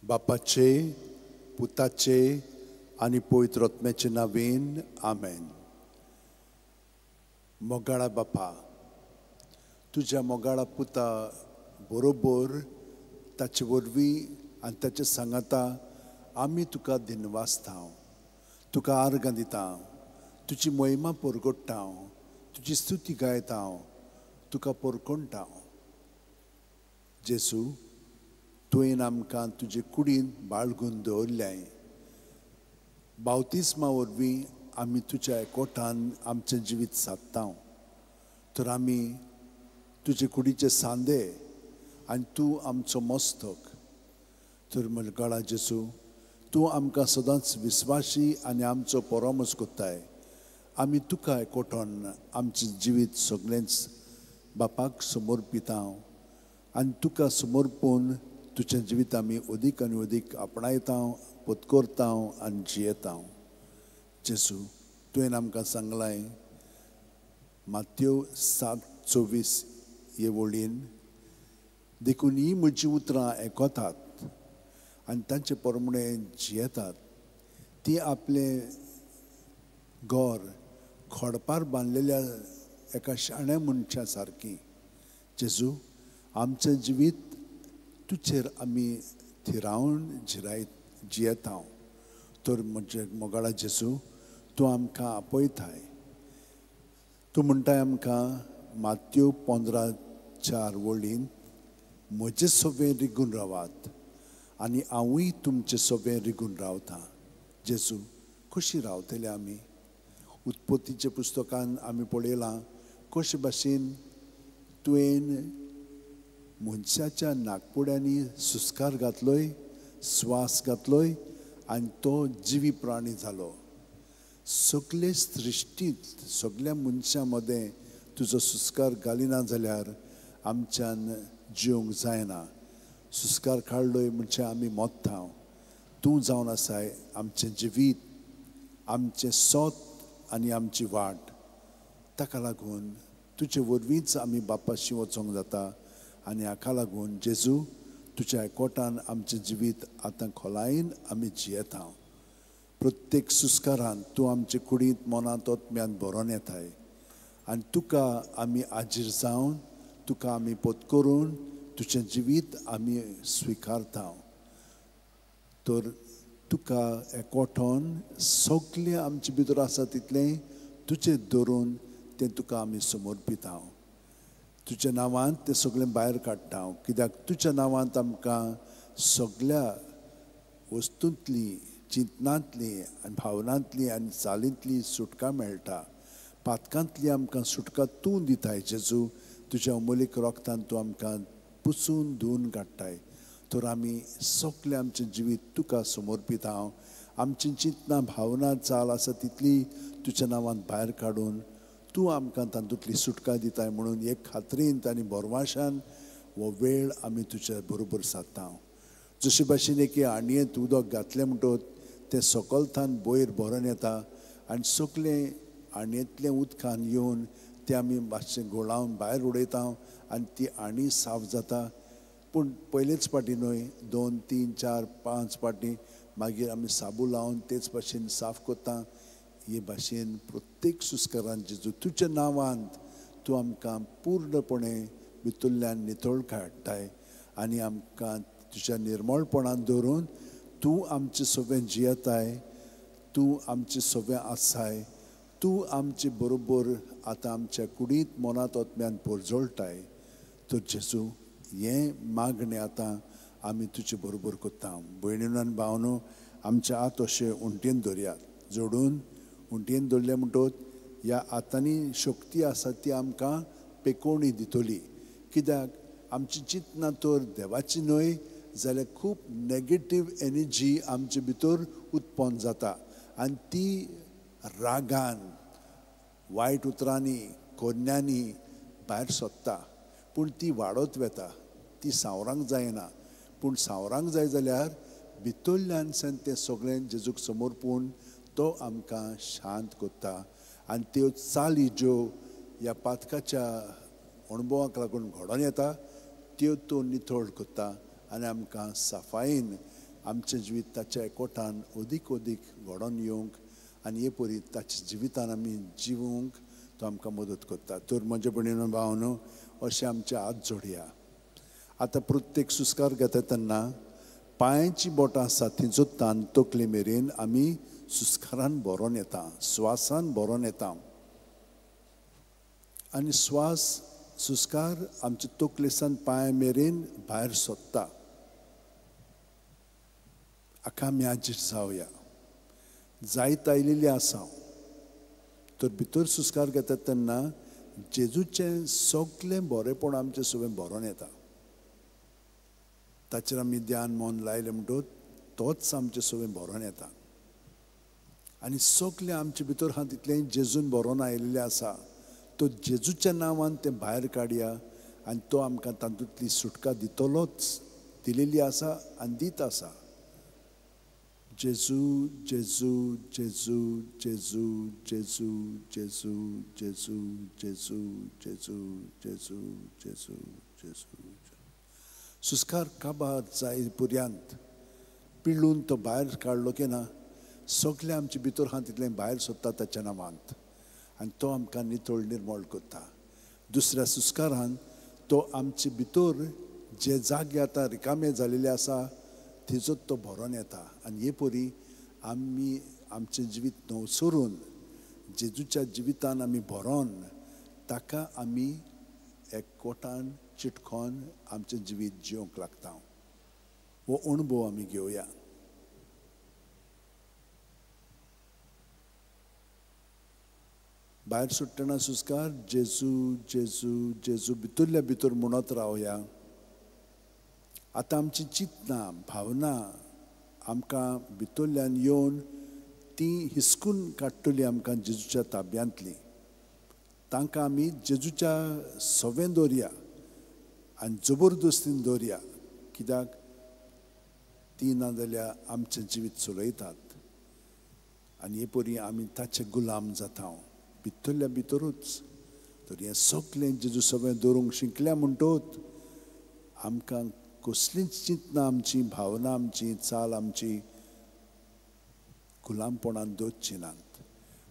बापाचे, पुताचे आनी पवित्र आत्म्याचे नांवेन, आमेन. मोगाळा बापा, तुज्या मोगाळा पुता बरोबर ताचे वरवीं आनी ताचे सांगाता आमी तुका दिनवासता, तुका आर्गां दिता, तुजी महिमा परगट्टा, तुजी स्तुती गायता, तुका परकोणटा. जेजू, तुवें आमकां तुजे कुडीन बाळगून दवरल्याय. बावतिस्मा वरवीं आमी तुज्या एकवटान आमचें जिवीत सादता. तर आमी तुजे कुडीचे सांदे आनी तूं आमचो मस्तक. तर मुलगाळा जेजू, तूं आमकां सदांच विस्वाशी आनी आमचो परामर्श करताय. आमी तुका एकवटान आमचें जिवीत सगळेंच बापाक समर्पिता आनी तुका समर्पून तुजें जिवीत आमी अदीक आनी अदीक आपणायता, पत्करता आनी जियेता. जेजू, तुवें आमकां सांगलाय मात्यो 7:24 हे वळीन, देखून ही म्हजी उतरां आयकतात आनी तांचे प्रमाणे जियेतात, ती आपलें घर खडपार बांदलेल्या एका शाण्या मनशा सारकी. जेजू, आमचें जिवीत तुजेर आमी थिरावन जियेता. तर म्हजे मोगाळा जेजू, तूं आमकां आपयताय. तूं म्हणटाय आमकां मात्यो 15:4 वळीन, म्हजे सवें रिगून रावात आनी हांवूय तुमचे सवें रिगून रावता. जेजू, कशी रावतले आमी? उत्पत्तीच्या पुस्तकान आमी पळयलां कशे भाशेन तुवें मनशाच्या नागपुड्यांनी सुस्कार घातलोय, स्वास घातलोय आनी तो जिवी प्राणी जालो. सगळे सृश्टींत सगळ्या मनशां मदें तुजो सुस्कार घालिना जाल्यार आमच्यान जिवंक जायना. सुस्कार काडलोय म्हणजे आमी मोत्ता. तूं जावन आसाय आमचें जिवीत, आमचें सोत आनी आमची वाट. ताका लागून तुजे वरवींच आमी बापाशी वचोंक जाता आनी हाका लागून जेजू, तुज्या एकवटान आमचें जिवीत आतां खोलायेन आमी जियेता. प्रत्येक सुस्कारान तूं आमचे कुडींत, मनांत, आत्म्यांत भरोन येताय आनी तुका आमी आजीर जावन, तुका आमी पत्करून तुजें जिवीत आमी स्विकारता. तर तुका एकवटान सगळें आमचे भितर आसा तितलें तुजें धरून तें तुका आमी समर्पिता. तुज्या नांवांत तें सगळें भायर काडटा, कित्याक तुज्या नांवांत आमकां सगळ्या वस्तूंतली, चिंतनांतली आनी भावनांतली आनी चालींतली सुटका मेळटा. पातकांतली आमकां सुटका तूं दिताय जेजू. तुज्या अमोलीक रोगतान तूं आमकां पुसून धुवन काडटाय. तर आमी सगळें आमचें जिवीत तुका समर्पिता. आमची चिंतनां, भावना, चाल आसा तितली तुज्या नांवांत भायर काडून तूं आमकां तातूंतली सुटका दिताय म्हणून एक खात्रीन आनी भरवाशान हो वेळ आमी तुज्या बरोबर सादता. जशे भाशेन एके आणयेंत उदक घातलें म्हणटकच तें सकलथान वयर भरून येता आनी सगळें आणयेंतलें उदकान येवन तें आमी मातशें घोळावन भायर उडयता आनी ती आणी साफ जाता. पूण पयलेच फावटी न्हय, 2, 3, 4, 5 फावटी मागीर आमी साबू लावन तेच भाशेन साफ करता. हे भाशेन प्रत्येक सुस्कारान जेजू तुज्या नांवांत तूं आमकां पूर्णपणे भितरल्यान नितळ काडटाय आनी आमकां तुज्या निर्मळपणान दवरून तूं आमचे सवें जियेताय, तूं आमचे सवें आसाय, तूं आमचे बरोबर आतां आमच्या कुडींत, मनांत, आत्म्यान परजळटाय. तर जेजू, हें मागणें आतां आमी तुजे बरोबर करता. भयणीनो आनी भावनो, आमच्या हात अशे उंटेन दवरयात, जोडून उंटयेन दवरलें म्हणटकच ह्या हातांनी शक्ती आसा ती आमकां पेकोवणी दितली. कित्याक आमची चिंतनां तर देवाची न्हय जाल्यार खूब नेगेटीव एनर्जी आमचे भितर उत्पन्न जाता आनी ती रागान, वायट उतरांनी, कोन्यांनी भायर सोदता. पूण ती वाडत वता, ती सावरांक जायना. पूण सावरांक जाय जाल्यार भितरल्यान सान तें सगळें जेजूक समर्पून तो आमकां शांत करता आनी त्यो चाली ज्यो ह्या पातकाच्या अणभवाक लागून घडोवन येता त्यो तो नितळ करता आनी आमकां सफायेन आमचें जिवीत ताच्या एकवटान अदीक अदीक घडोवन येवंक आनी हे परी ताच्या जिवितान आमी जिवूंक तो आमकां मदत करता. तर म्हजे भयणीनो भावनो अशें आमचे हात जोडया. आतां प्रत्येक सुस्कार घेता तेन्ना पांयांची बोटां आसा थंयचो तान तकले मेरेन आमी सुस्कारान भरोन येता, स्वासान भरोन येता आनी स्वास सुस्कार आमचे तकलेसान पांय मेरेन भायर सोदता. हाका आमी आजीर जावया. जायत आयिल्ली आसा तर भितर सुस्कार घेतात तेन्ना जेजूचें सगळें बरेंपण आमचें सगळें भरोन येता. ताचेर आमी ध्यान मन लायलें म्हणटकच तोच आमचें सगळें भरोन येता आनी सगळें आमचे भितर आहा तितलें जेजून भरोन आयिल्लें आसा. तो जेजूच्या नांवान तें भायर काडया आनी तो आमकां तातूंतली सुटका दितलोच, दिलेली आसा आनी दीत आसा. जेजू जेजू जेजू जेजू जेजू जेजू जेजू जेजू जेजू जेजू जेजू जेजू. सुस्कार काबार जाय पर्यंत पिळून तो भायर काडलो की ना सगळें आमचे भितर आहा तितलें भायर सोदता ताच्या नांवांत आनी तो आमकां नितळ निर्मळ करता. दुसऱ्या सुस्कारान तो आमचे भितर जे जागे आतां रिकामे जालेले आसा थंयचो तो भरोन येता आनी हे परी आमी आमचें जिवीत नवसरून जेजूच्या जिवितान आमी भरोन ताका आमी एकवटान चिटकोन आमचें जिवीत जिवंक लागता. हो अणभव आमी घेवया. भायर सुट्टना सुस्कार जेजू जेजू जेजू भितरल्या भितर म्हणत रावया. आतां आमची चिंतना भावना आमकां भितरल्यान येवन ती हिसकून काडटली आमकां जेजूच्या ताब्यांतली. तांकां आमी जेजूच्या सवें दवरया आनी जबरदस्तीन दवरया, कित्याक ती ना जाल्यार आमचें जिवीत चलयतात आनी हे परी आमी ताचे गुलाम जाता भितरल्या भितरूच. तर हें सगळें जेजू सगळें दवरूंक शिकल्या म्हणटकच आमकां कसलींच चिंतना आमची भावना आमची चाल आमची गुलामपणान दवरची नात,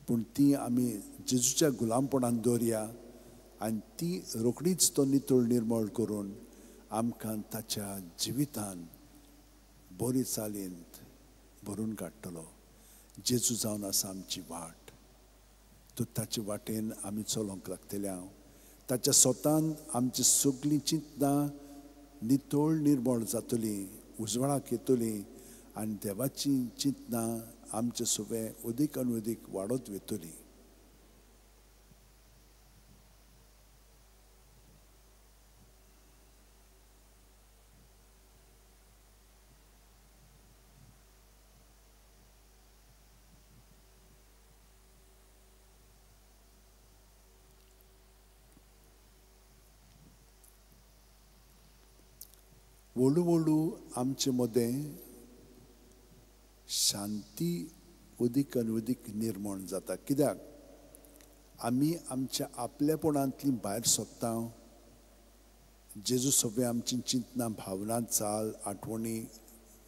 पूण ती आमी जेजूच्या गुलामपणान दवरया आनी ती रोखडीच तो नितळ निर्मळ करून आमकां ताच्या जिवितान बरी चालींत भरून काडटलो. जेजू जावन आसा आमची वाट, तर ताचे वाटेन आमी चलोवंक लागतले. हांव ताच्या स्वतान आमची सगळीं चिंतनां नितळ निर्मळ जातली, उजवाडाक येतली आनी देवाची चिंतनां आमचे सगळें अदीक आनी अदीक वाडत वतली. व्हडू व्हडू आमचे मदें शांती अदीक आनी अदीक निर्माण जाता, कित्याक आमी आमच्या आपलेपणांतली भायर सोदता. जेजू सगळें आमची चिंतना भावना चाल आठवणी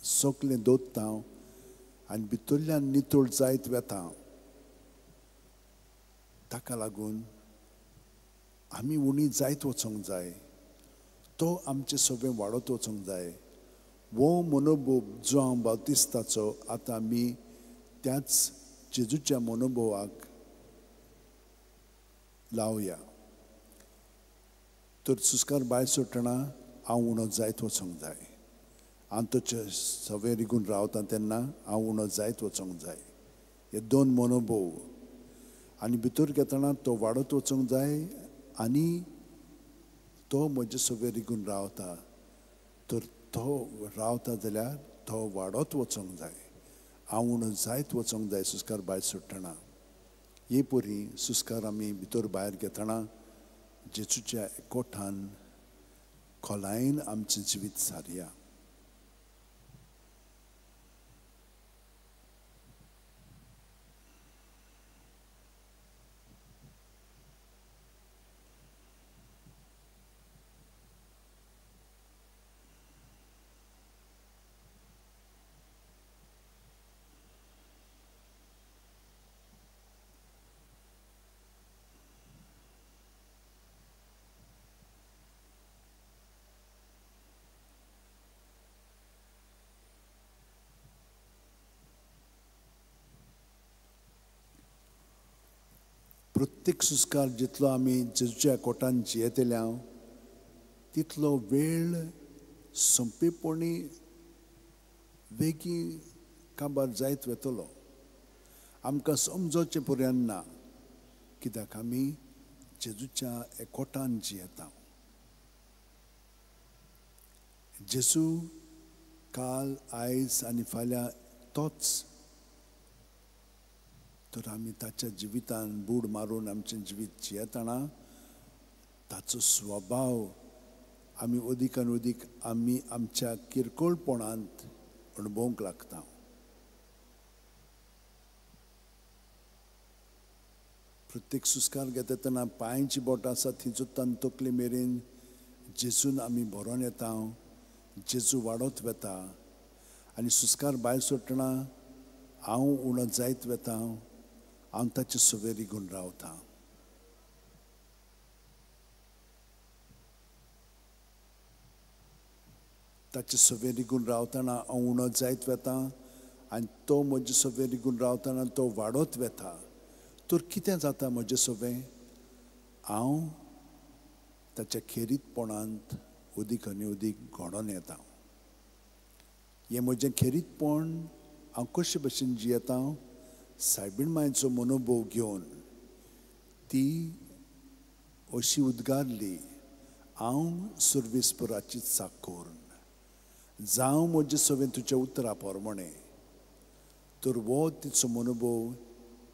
सगळें दवरता आनी भितरल्यान नितळ जायत वता. ताका लागून आमी उणी जायत वचोंक जाय, तो आमचें सगळें वाडत वचोंक जाय. वो मनोभोव जो हांव बाप्तिस्ताचो आतां आमी त्याच जेजूच्या मनोभोवाक लावया. तर सुस्कार भायर सोडटना हांव उणो जायत वचोंक जाय. हांव ताचे सगळें रिगून रावता तेन्ना हांव उणो जायत वचोंक जाय. हे दोन मनोभोव आनी भितर घेतना तो वाडत वचोंक जाय आनी तो म्हजे सगळें रिगून रावता, तर तो रावता जाल्यार तो वाडत वचोंक जाय. हांव उणो जायत वचोंक जाय सुस्कार भायर सोडटना. हे परी सुस्कार आमी भितर भायर घेतना जेजूच्या एकवटान खोलायेन आमचें जिवीत सारया. प्रत्येक सुस्कार जितलो आमी जेजूच्या कोटान जियेतले हांव तितलो वेळ सोंपेपणी वेगीं काबार जायत वतलो. आमकां समजोचें पर्यंत ना, कित्याक आमी जेजूच्या एकोटान जियेता. जेजू काल, आयज आनी फाल्यां तोच. तर आमी ताच्या जिवितान बूड मारून आमचें जिवीत जियेतना ताचो स्वभाव आमी अदीक आनी अदीक आमी आमच्या किरकोळपणांत अणभवंक लागता. प्रत्येक सुस्कार घेता तेन्ना पांयची बोटां आसा थंयच्यान तकले मेरेन जेजून आमी भरोन येता, जेजू वाडत वता आनी सुस्कार भायर सोडटना हांव उणो जायत वता, हांव ताचे सवें रिगून रावता. ताचे सवें रिगून रावतना हांव उणो जायत वता आनी तो म्हजे सवें रिगून रावतना तो वाडत वता. तर कितें जाता म्हजें सवें? हांव ताच्या खेरीतपणांत अदीक आनी अदीक घडोवन येता. हें म्हजें खेरीतपण हांव कशे भशेन जियेता? सायबीण मांयचो मनोभोव घेवन ती अशी उद्गारली, हांव सर्वेस्पराची चाकर, जावं म्हजें सवें तुज्या उतरा प्रमाणें. तर हो तिचो मनोभोव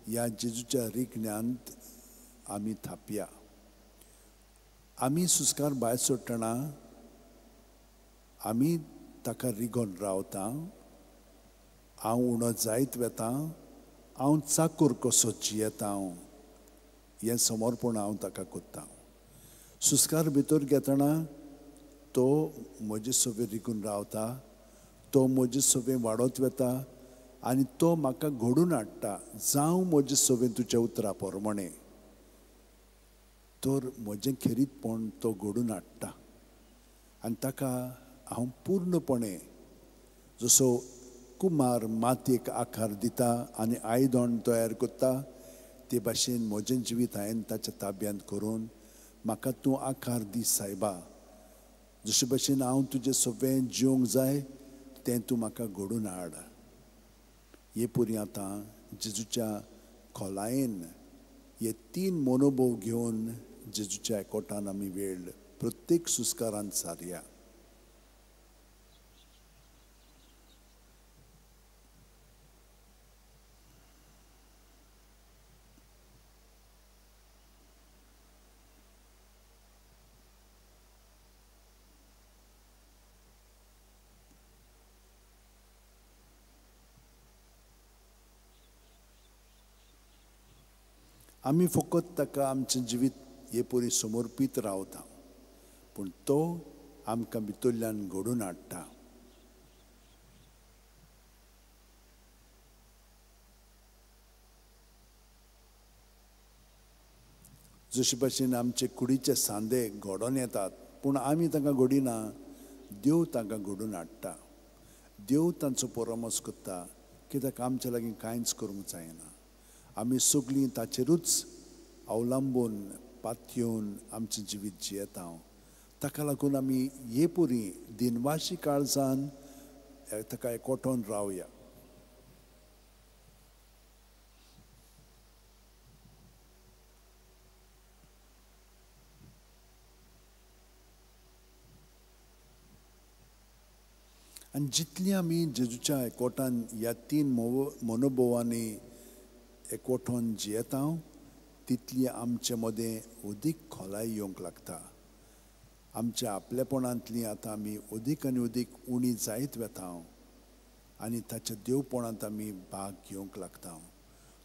ह्या जेजूच्या रिगण्यांत आमी थापया. आमी सुस्कार भायर सोडटना आमी ताका रिगोन रावता, हांव उणो जायत वता, हांव चाकूर कसो जियेता हें समर्पण हांव ताका करता. सुस्कार भितर घेतना तो म्हजे सवें रिगून रावता, तो म्हजे सवें वाडत वता आनी तो म्हाका घडून हाडटा, जावं म्हजें सवें तुज्या उतरा प्रमाणें. तर म्हजें खेरीतपण तो घडून हाडटा आनी ताका हांव पूर्णपणे जसो कुमार मातयेक आकार दिता आनी आयदण तयार करता ते भाशेन म्हजें जिवीत हांवें ताच्या ताब्यांत करून म्हाका तूं आकार दी सायबा, जशे भाशेन हांव तुजें सवें जिवंक जाय तें तूं म्हाका घडून हाड. हे पुरी आतां जेजूच्या खोलायेन हे तीन मनोभोव घेवन जेजूच्या एकोटान आमी वेळ प्रत्येक सुस्कारान सारया. आमी फकत ताका आमचें जिवीत हे परी समर्पीत रावता, पूण तो आमकां भितरल्यान घडोवन हाडटा. जशे भाशेन आमचे कुडीचे सांदे घडोवन येतात, पूण आमी तांकां घडिना, देव तांकां घडोवन हाडटा. देव तांचो परामर्श करता, कित्याक आमच्या लागीं कांयच करूंक जायना. आमी सगळीं ताचेरूच अवलंबून पातयेवन आमचें जिवीत जियेता. ताका लागून आमी हे पुरी दिनवाशी काळजान ताका एकवटोन रावया. आनी जितली आमी जेजूच्या एकवटान ह्या तीन मनोभोवांनी एकवटोन जियेता तितली आमचे मदें अदीक खोलाय येवंक लागता. आमच्या आपलेपणांतली आतां आमी अदीक आनी अदीक उणी जायत वता आनी ताच्या देवपणांत आमी भाग घेवंक लागता.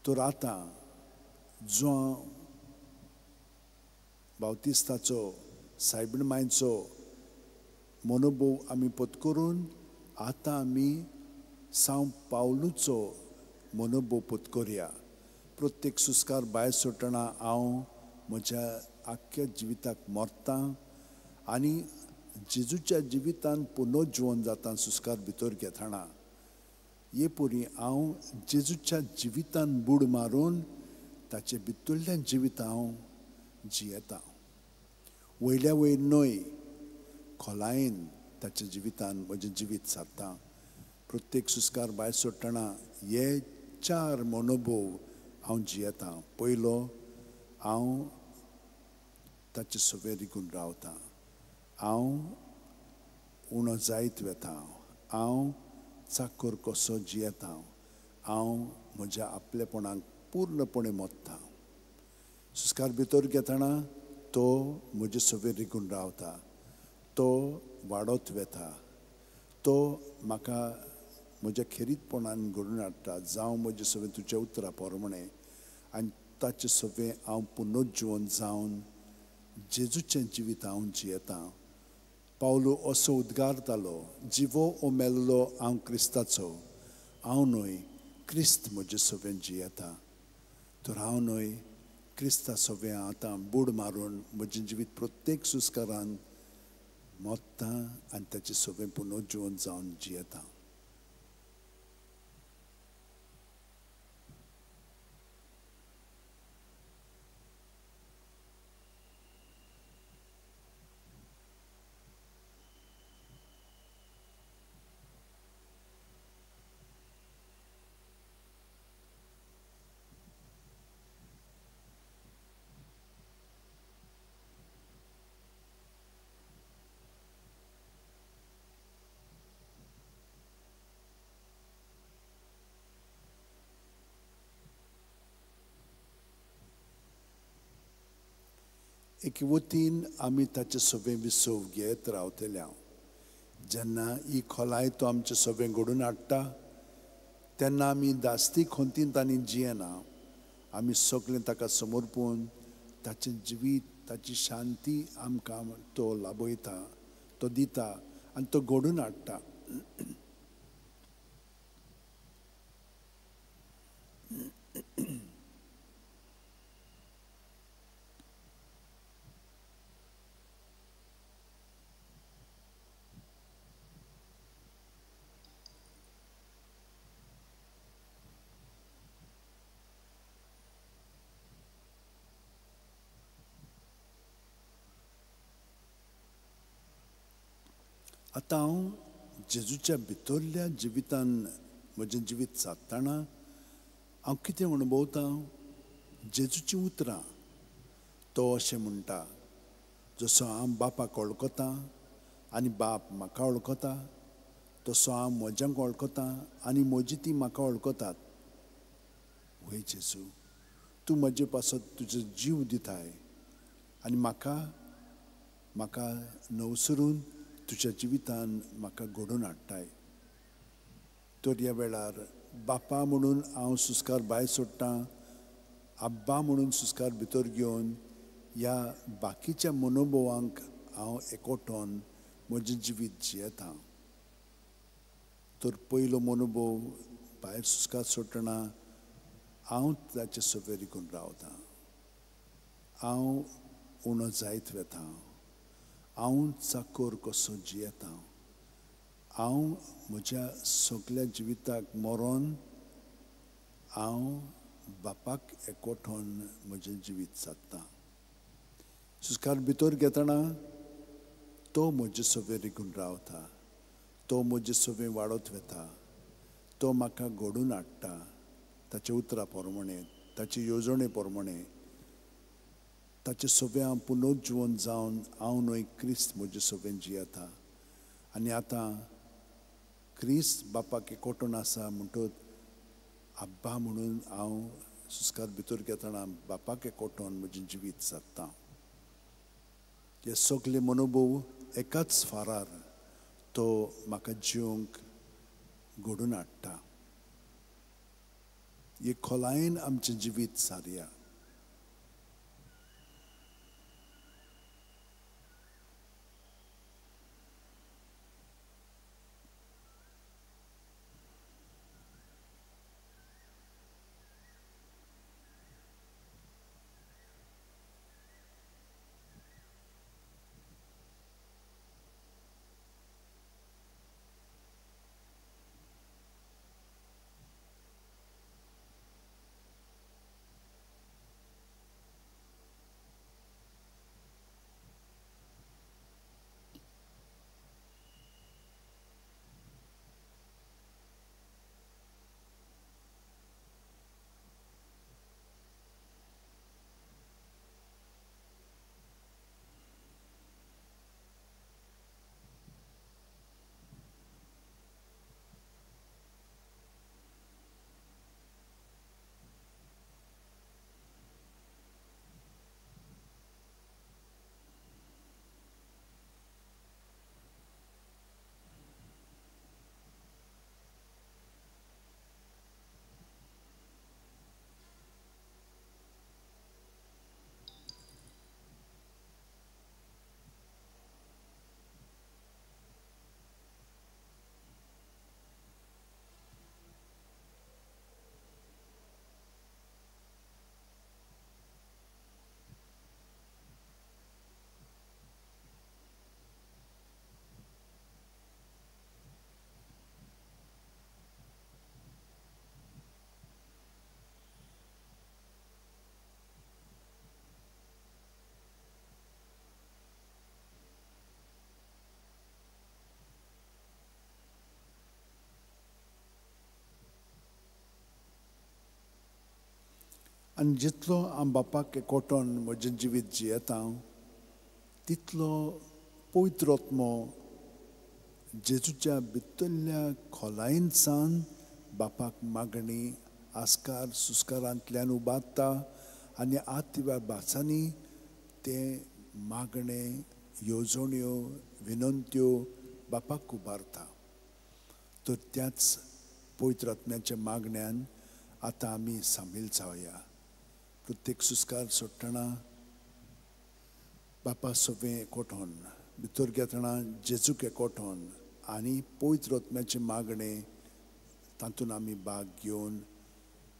तर आतां जो बावतिस्ताचो सायबीण मांयचो मनोभोव आमी पत्करून आतां आमी सांव पावलूचो मनोभोव पत्करया. प्रत्येक सुस्कार भायर सोडटना हांव म्हज्या आख्ख्या जिविताक मरतां आनी जेजूच्या जिवितान पुनर्जिवन जाता सुस्कार भितर घेतना. हे परी हांव जेजूच्या जिवितान बूड मारून ताचे भितरल्यान जिवीत हांव जियेता. वयल्या वयर न्हय, खोलायेन ताच्या जिवितान म्हजें जिवीत सारता. प्रत्येक सुस्कार भायर सोडटना हे चार मनोभोव हांव जियेता. पयलो, हांव ताचे सवें रिगून रावता, हांव उणो जायत वेता, हांव चाकर कसो जियेता, हांव म्हज्या आपलेपणाक पूर्णपणे मोत्ता. सुस्कार भितर घेतना तो म्हजे सवें रिगून रावता, तो वाडत वेता, तो म्हाका म्हज्या खेरीतपणान घडून हाडटा. जावं म्हजे सवें तुज्या उतरां प्रमाणें आनी ताचे सवें हांव पुनर्जिवन जावन जेजूचें जिवीत हांव जियेतां. पावलो असो उद्गारतालो, जिवो ओ मेल्लो हांव क्रिस्ताचो, हांव न्हय क्रिस्त म्हजे सवें जियेता. तर हांव न्हय क्रिस्ता सवें आतां बूड मारून म्हजें जिवीत प्रत्येक सुस्कारान मोत्ता आनी ताचे सवें पुनर्जिवन जावन जियेता. एके वतीन आमी ताचे सवें विसव घेत रावतले. जेन्ना ही खोलाय तो आमचे सवें घडून हाडटा तेन्ना आमी दास्ती खंतीन तांणी जियेना. आमी सगळें ताका समर्पून ताचें जिवीत, ताची शांती आमकां तो लाभयता, तो दिता आनी तो घडून हाडटा. आतां हांव जेजूच्या भितरल्या जिवितान म्हजें जिवीत सादतना हांव कितें अणभवता? जेजूचीं उतरां. तो अशें म्हणटा, जसो हांव बापाक वळखता आनी बाप म्हाका वळखता, तसो हांव म्हज्यांक वळखता आनी म्हजी ती म्हाका वळखतात. वय जेजू, तूं म्हजे पासत तुजो जीव दिताय आनी म्हाका म्हाका नवसरून तुज्या जिवितान म्हाका घडोवन हाडटाय. तर ह्या वेळार बापा म्हणून हांव सुस्कार भायर सोडटां, आब्बा म्हणून सुस्कार भितर घेवन ह्या बाकीच्या मनोभवांक हांव एकवटोन म्हजें जिवीत जियेता. तर पयलो मनोभव भायर सुस्कार सोडटना हांव ताचे सवें रिगून रावतां, हांव उणो जायत वेता, हांव चाकर कसो जियेता, हांव म्हज्या सगल्या जिविताक मरोन हांव बापाक एकवटोन म्हजें जिवीत सादता. सुस्कार भितर घेतना तो म्हजे सवें रिगून रावता, तो म्हजे सवें वाडत वेता, तो म्हाका घडून हाडटा ताच्या उतरां प्रमाणें, ताचे येवजणे प्रमाणें. ताचे सवें हांव पुनर्जिवन जावन हांव न्हय क्रिस्त म्हजे सवें जियेता. आनी आतां क्रिस्त बापाक एकवटून आसा म्हणटच आब्बा म्हणून हांव सुस्कार भितर घेतना बापाक एकवटून म्हजें जिवीत सादता. हे सगळे मनोभव एकाच फारार तो म्हाका जिवंक घडून हाडटा. हे खोलायेन आमचें जिवीत सारया. आनी जितलो हांव बापाक एकवटोन म्हजें जिवीत जियेता तितलो पवित्र आत्मो जेजूच्या भितरल्या खोलायेन सावन बापाक मागणी आस्कार सुस्कारांतल्यान उबारता आनी आतिव्या भासांनी तें मागणे येवजण्यो विनंत्यो बापाक उबारता. तर त्याच पवित्र आत्म्याच्या मागण्यान आतां आमी सामील जावया. प्रत्येक सुस्कार सोडटना बापा सोवें एकवटोन, भितर घेतना जेजूक एकवटोन आनी पवित्र आत्म्याचें मागणें तातूंत आमी भाग घेवन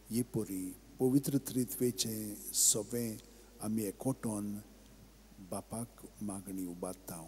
ही परी पवित्र त्रित्वेचें सोवें आमी एकवटोन बापाक मागणी उबारता.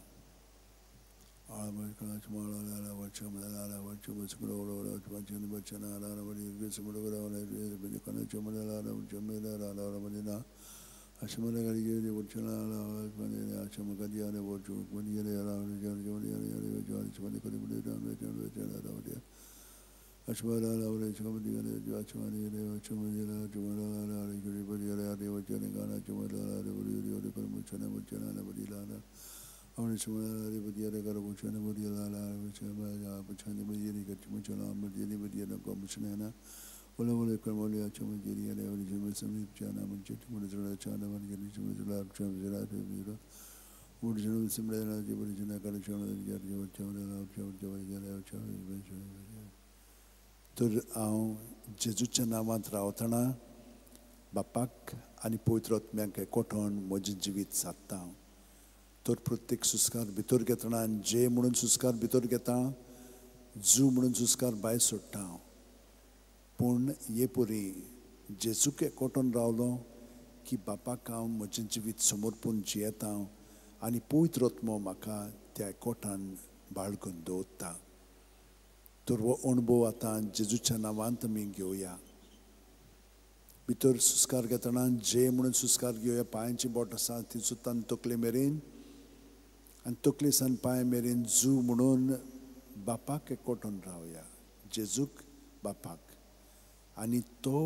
तर हांव जेजूच्या नांवांत रावतना बापाक आनी पवित्र आत्म्याक एकवटोन म्हजें जिवीत सादता. तर प्रत्येक सुस्कार भितर घेतना जे म्हणून सुस्कार भितर घेता, जू म्हणून सुस्कार भायर सोडटा. पूण हे परी जेजूक एकवटोन रावलो की बापाक हांव म्हजें जिवीत समर्पून जियेता आनी पवित्र आत्मो म्हाका त्या एकवटान बाळगून दवरता. तर हो अणभव आतां जेजूच्या नांवांत आमी घेवया. भितर सुस्कार घेतना जे म्हणून सुस्कार घेवया. पांयांची बोट आसा ती सुद्दां तकले मेरेन आनी तकले सान पांय मेरेन जू म्हणून बापाक एकवटून रावया, जेजूक बापाक. आनी तो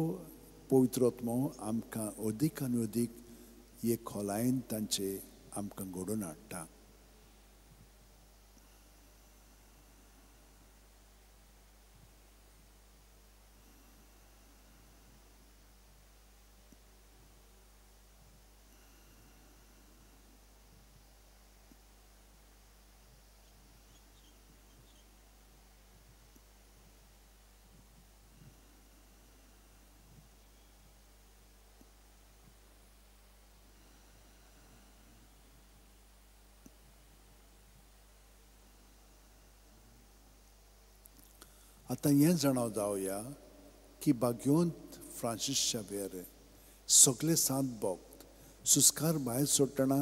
पवित्र आत्मो आमकां अदीक आनी अदीक हे खोलायेन तांचे आमकां घडोवन हाडटा. आतां हें जाणा जावया की भाग्यवंत फ्रांसीस शावेर सगळे सात भक्त सुस्कार भायर सोडटना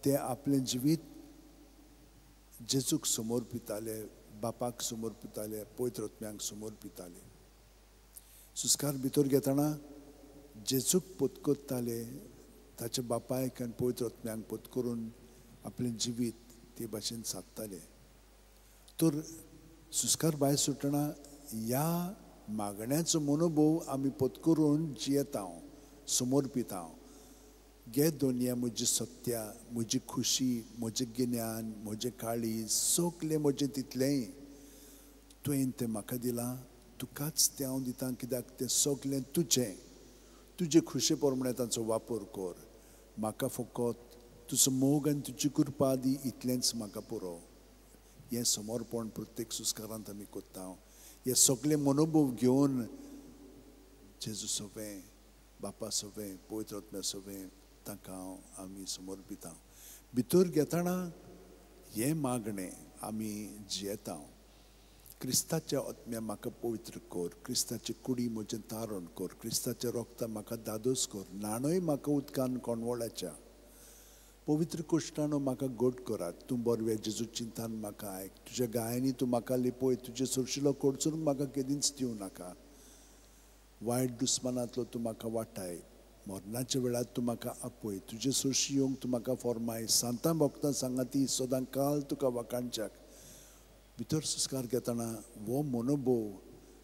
ते आपलें जिवीत जेजूक समर्पिताले, बापाक समर्पिताले, पवित्र आत्म्याक समर्पिताले. सुस्कार भितर घेतना जेजूक पत्करताले, ताच्या बापायक आनी पवित्र आत्म्याक पत्करून आपलें जिवीत ते भाशेन सादताले. तर सुस्कार भायर सुटना ह्या मागण्याचो मनोभव आमी पत्करून जियेता, समर्पिता. गे दोनया म्हजी सत्या, म्हजी खुशी, म्हजें गिन्यान, म्हजें काळीज, सगलें म्हजें तितलेंय तुवें तें म्हाका दिलां, तुकाच तें हांव दितां, कित्याक तें सगलें तुजें. तुजे खुशे प्रमाणे तांचो वापर कर. म्हाका फकत तुजो मोग आनी तुजी कृपा दी, इतलेंच म्हाका पुरो. हें समर्पण प्रत्येक सुस्कारांत आमी करता. हे सगळे मनोभव घेवन जेजू सोवें, बापा सोवें, पवित्र आत्म्या सोवें तांकां आमी समर्पिता. भितर घेतना हें मागणें आमी जियेता. क्रिस्ताच्या आत्म्या म्हाका पवित्र कर, क्रिस्ताची कुडी म्हजें तारण कर, क्रिस्ताचें रोगता म्हाका दादोस कर, न्हाणय म्हाका उदकान कोणवळाच्या, पवित्र कुश्टानो म्हाका गोड करात. तूं बरवे जेजू चिंतान म्हाका आयक, तुज्या गायांनी तूं म्हाका लिपय, तुजे सोरशिलो कोडसून म्हाका केदींच दिवं नाका. वायट दुस्मानांतलो तूं म्हाका वाटाय, मरणाच्या वेळार तूं म्हाका आपय, तुजे सोरशी येवंक तूं म्हाका फॉर्माय. सांतां भक्तां सांगाती सदां काल तुका वाखाणच्याक. भितर संस्कार घेतना हो मनोभव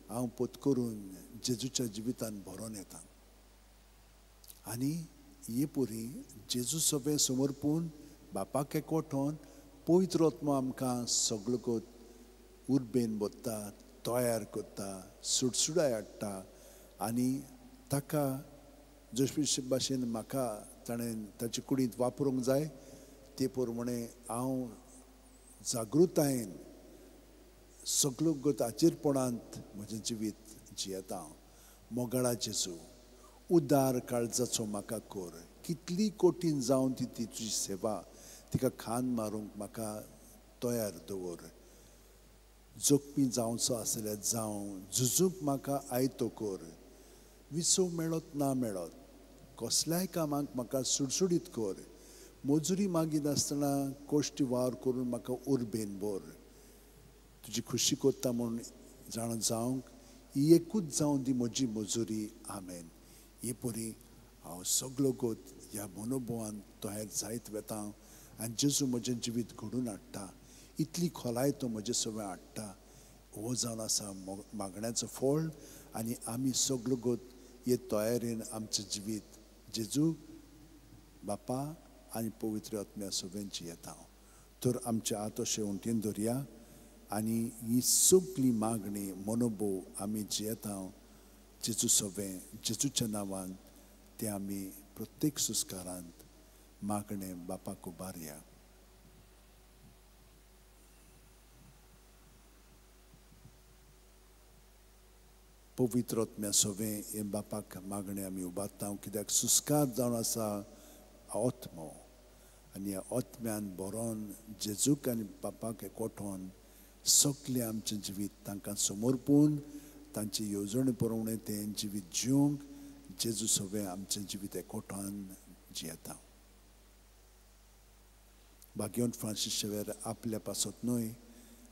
हांव पत्करून जेजूच्या जिवितान भरोन येता. आनी हे परी जेजू सगळें समर्पून बापाक एकवटोन पवित्र आत्मो आमकां सगळो उर्बेन भरता, तयार करता, सुडसुडाय हाडटा आनी ताका जशे भाशेन म्हाका ताणें ताचे कुडींत वापरूंक जाय ते प्रमाणे हांव जागृतायेन सगळो गत आचेरपणांत म्हजें जिवीत जियेता. मोगाळा जेजू, उदार काळजाचो म्हाका कर, कितली कठीण जावन ती तुजी सेवा, तिका खान मारूंक म्हाका तयार दवर. जोखपी जावचो आसल्यार जावं, झुजूंक म्हाका आयतो कर, विसव मेळत ना मेळत कसल्याय कामाक म्हाका सुडसुडीत कर, मजुरी मागिनासतना कश्टी वावर करून म्हाका उर्बेन भर. तुजी खुशी करता म्हूण जाणा जावंक ही एकूच जावं दी म्हजी मजुरी. आमेन. हे परी हांव सगलो गोत ह्या मनोभवान तयार जायत वेता आनी जेजू म्हजें जिवीत घडून हाडटा. इतली खोलाय तो म्हजें सगळें हाडटा. हो जावन आसा मागण्याचो फळ आनी आमी सगलो गोत हे तयारेन आमचें जिवीत जेजू बापा आनी पवित्र आत्म्या सगळ्यांची जियेता. तर आमचे हात अशें उंटीन धरया आनी ही सगळी मागणी मनोभव आमी जियेता जेजू सगळें जेजूच्या नांवान ते आमी प्रत्येक सुस्कारांत मागणें बापाक उबारया. पवित्र आत्म्या सगळें हे बापाक मागणें आमी उबारता, कित्याक सुस्कार जावन आसा आत्मो आनी ह्या आत्म्यान बरोवन जेजूक आनी बापाक एकवटोवन सगळें आमचें जिवीत तांकां समर्पून तांची येवजणे प्रमाणे तें जिवीत जिवंक जेजू सगळें आमचें जिवीत एकवटान जियेता. भाग्यवंत फ्रांसीस शेवेर आपल्या पासत न्हय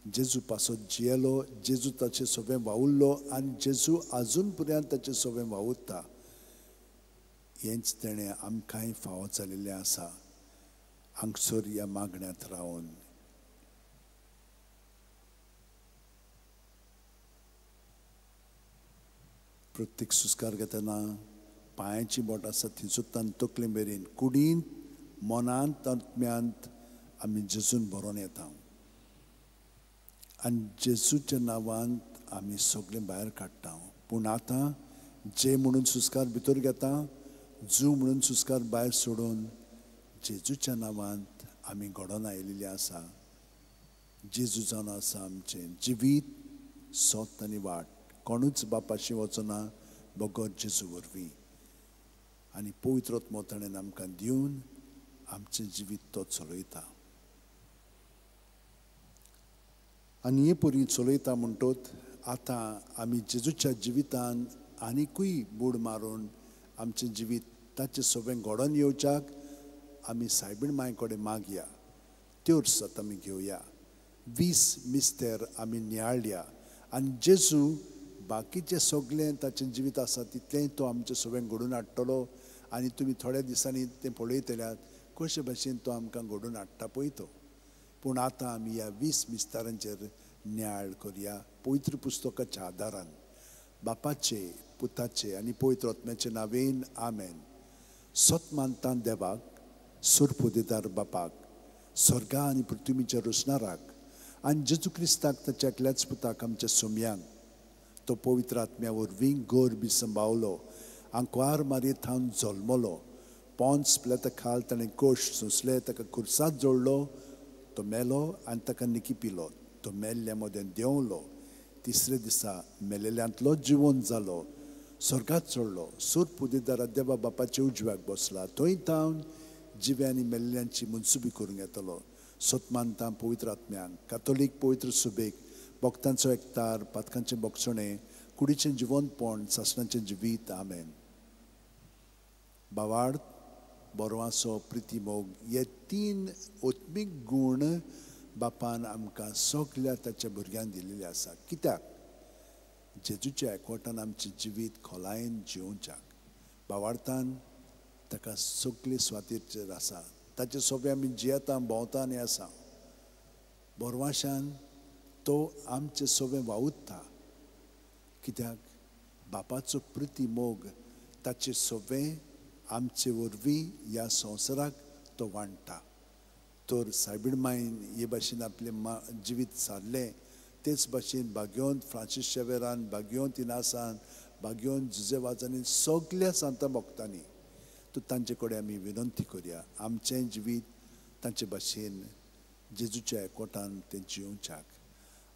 जेजू पासत जियेलो, जेजू ताचें सगळें वावुरलो आनी जेजू आजून पर्यंत ताचें सगळें वावुरता. हेंच तेणें आमकांय फावो जाल्लें आसा. हांगसर ह्या मागण्यांत रावन प्रत्येक सुस्कार घेतना पांयाची बोट आसा थंयसर तकले मेरेन कुडींत मनांत आत्म्यांत आमी जेजून भरोन येता आनी जेजूच्या नांवान आमी सगळें भायर काडटा. पूण आतां जे म्हणून सुस्कार भितर घेता, जू म्हणून सुस्कार भायर सोडून जेजूच्या नांवांत आमी घडोवन आयिल्ले आसा. जेजू जावन आसा आमचें जिवीत, सत आनी वाट. कोणूच बापाशी वचना बगर जेजू वरवीं. आनी पवित्र आत्मो ताणें आमकां दिवन आमचें जिवीत तो चलयता. आनी हे परी चलयता म्हणटोत आतां आमी जेजूच्या जिवितान आनिकूय बूड मारून आमचें जिवीत ताचें सगळें घडोवन येवच्याक आमी सायबीण मांय कडेन मागया. त्योच आतां आमी घेवया. 20 मिस्तेर आमी नियाळया आनी जेजू बाकीचें सगळें ताचें जिवीत आसा तितलेंय तो आमचें सगळें घडोवन हाडटलो. आनी तुमी थोड्या दिसांनी तें पळयतल्यात कशे भाशेन तो आमकां घडोवन हाडटा पळय तो. पूण आतां आमी ह्या 20 मिस्तारांचेर नियाळ करया पवित्र पुस्तकाच्या आदारान. बापाचे, पुताचे आनी पवित्र आत्म्याचे नांवेन आमेन. सत मानता देवाक, सुरपुदेदार बापाक, स्वर्गा आनी पृथ्वीच्या रचणाराक आनी जेजू क्रिस्ताक ताच्या एकल्याच पुताक आमच्या सोम्यांक, तो पवित्र आत्म्या वरवीं गोर बी संभावलो, आंकवार मारये थावन जल्मलो, पोंस प्लेता खाल ताणें कोश सोंसले, ताका खुर्सात जोडलो, तो मेलो आनी ताका निकी पिलो, तो मेल्ल्या मदें देंवलो, तिसरे दिसा मेलेल्यांतलो जिवन जालो, स्वर्गात चडलो, सूर पुदेदारा देवा बापाच्या उजव्याक बसला, थंय थावन जिव्या आनी मेल्ल्यांची मनसुबी करूंक येतलो. सत मानता पवित्र आत्म्यांक, कातोलीक पवित्र सुबेक, भक्तांचो एकतार, पातकांचें भोगसणें, कुडीचें जिवनपण, सासणाचें जिवीत. आमेन. भावार्थ, बरवासो, प्रिती, मोग हे 3 आत्मीक गूण बापान आमकां सगल्या ताच्या भुरग्यांक दिल्ले आसा. कित्याक? जेजूच्या एकवटान आमचें जिवीत खोलायेन जिवोवच्याक. भावार्थान ताका सगळे स्वातीचेर आसा, ताचे सोबे आमी जियेता, भोंवता आनी आसा. बोरवाशान तो आमचे सोबे वावुरता, कित्याक बापाचो प्रिती मोग ताचे सोबे आमचे वरवीं ह्या संवसाराक तो वांट्टा. तर सायबीण मायन हे भाशेन आपलें जिवीत सारलें, तेच भाशेन भाग्योंत फ्रांसीस शेवेरान, भाग्योंत इनासान, भाग्योंत जुजे वाजांनी, सगल्या सांता भक्तांनी. तर तांचे कडेन आमी विनंती करया, आमचें जिवीत तांचे भाशेन जेजूच्या एकवटान तें जियोवच्याक.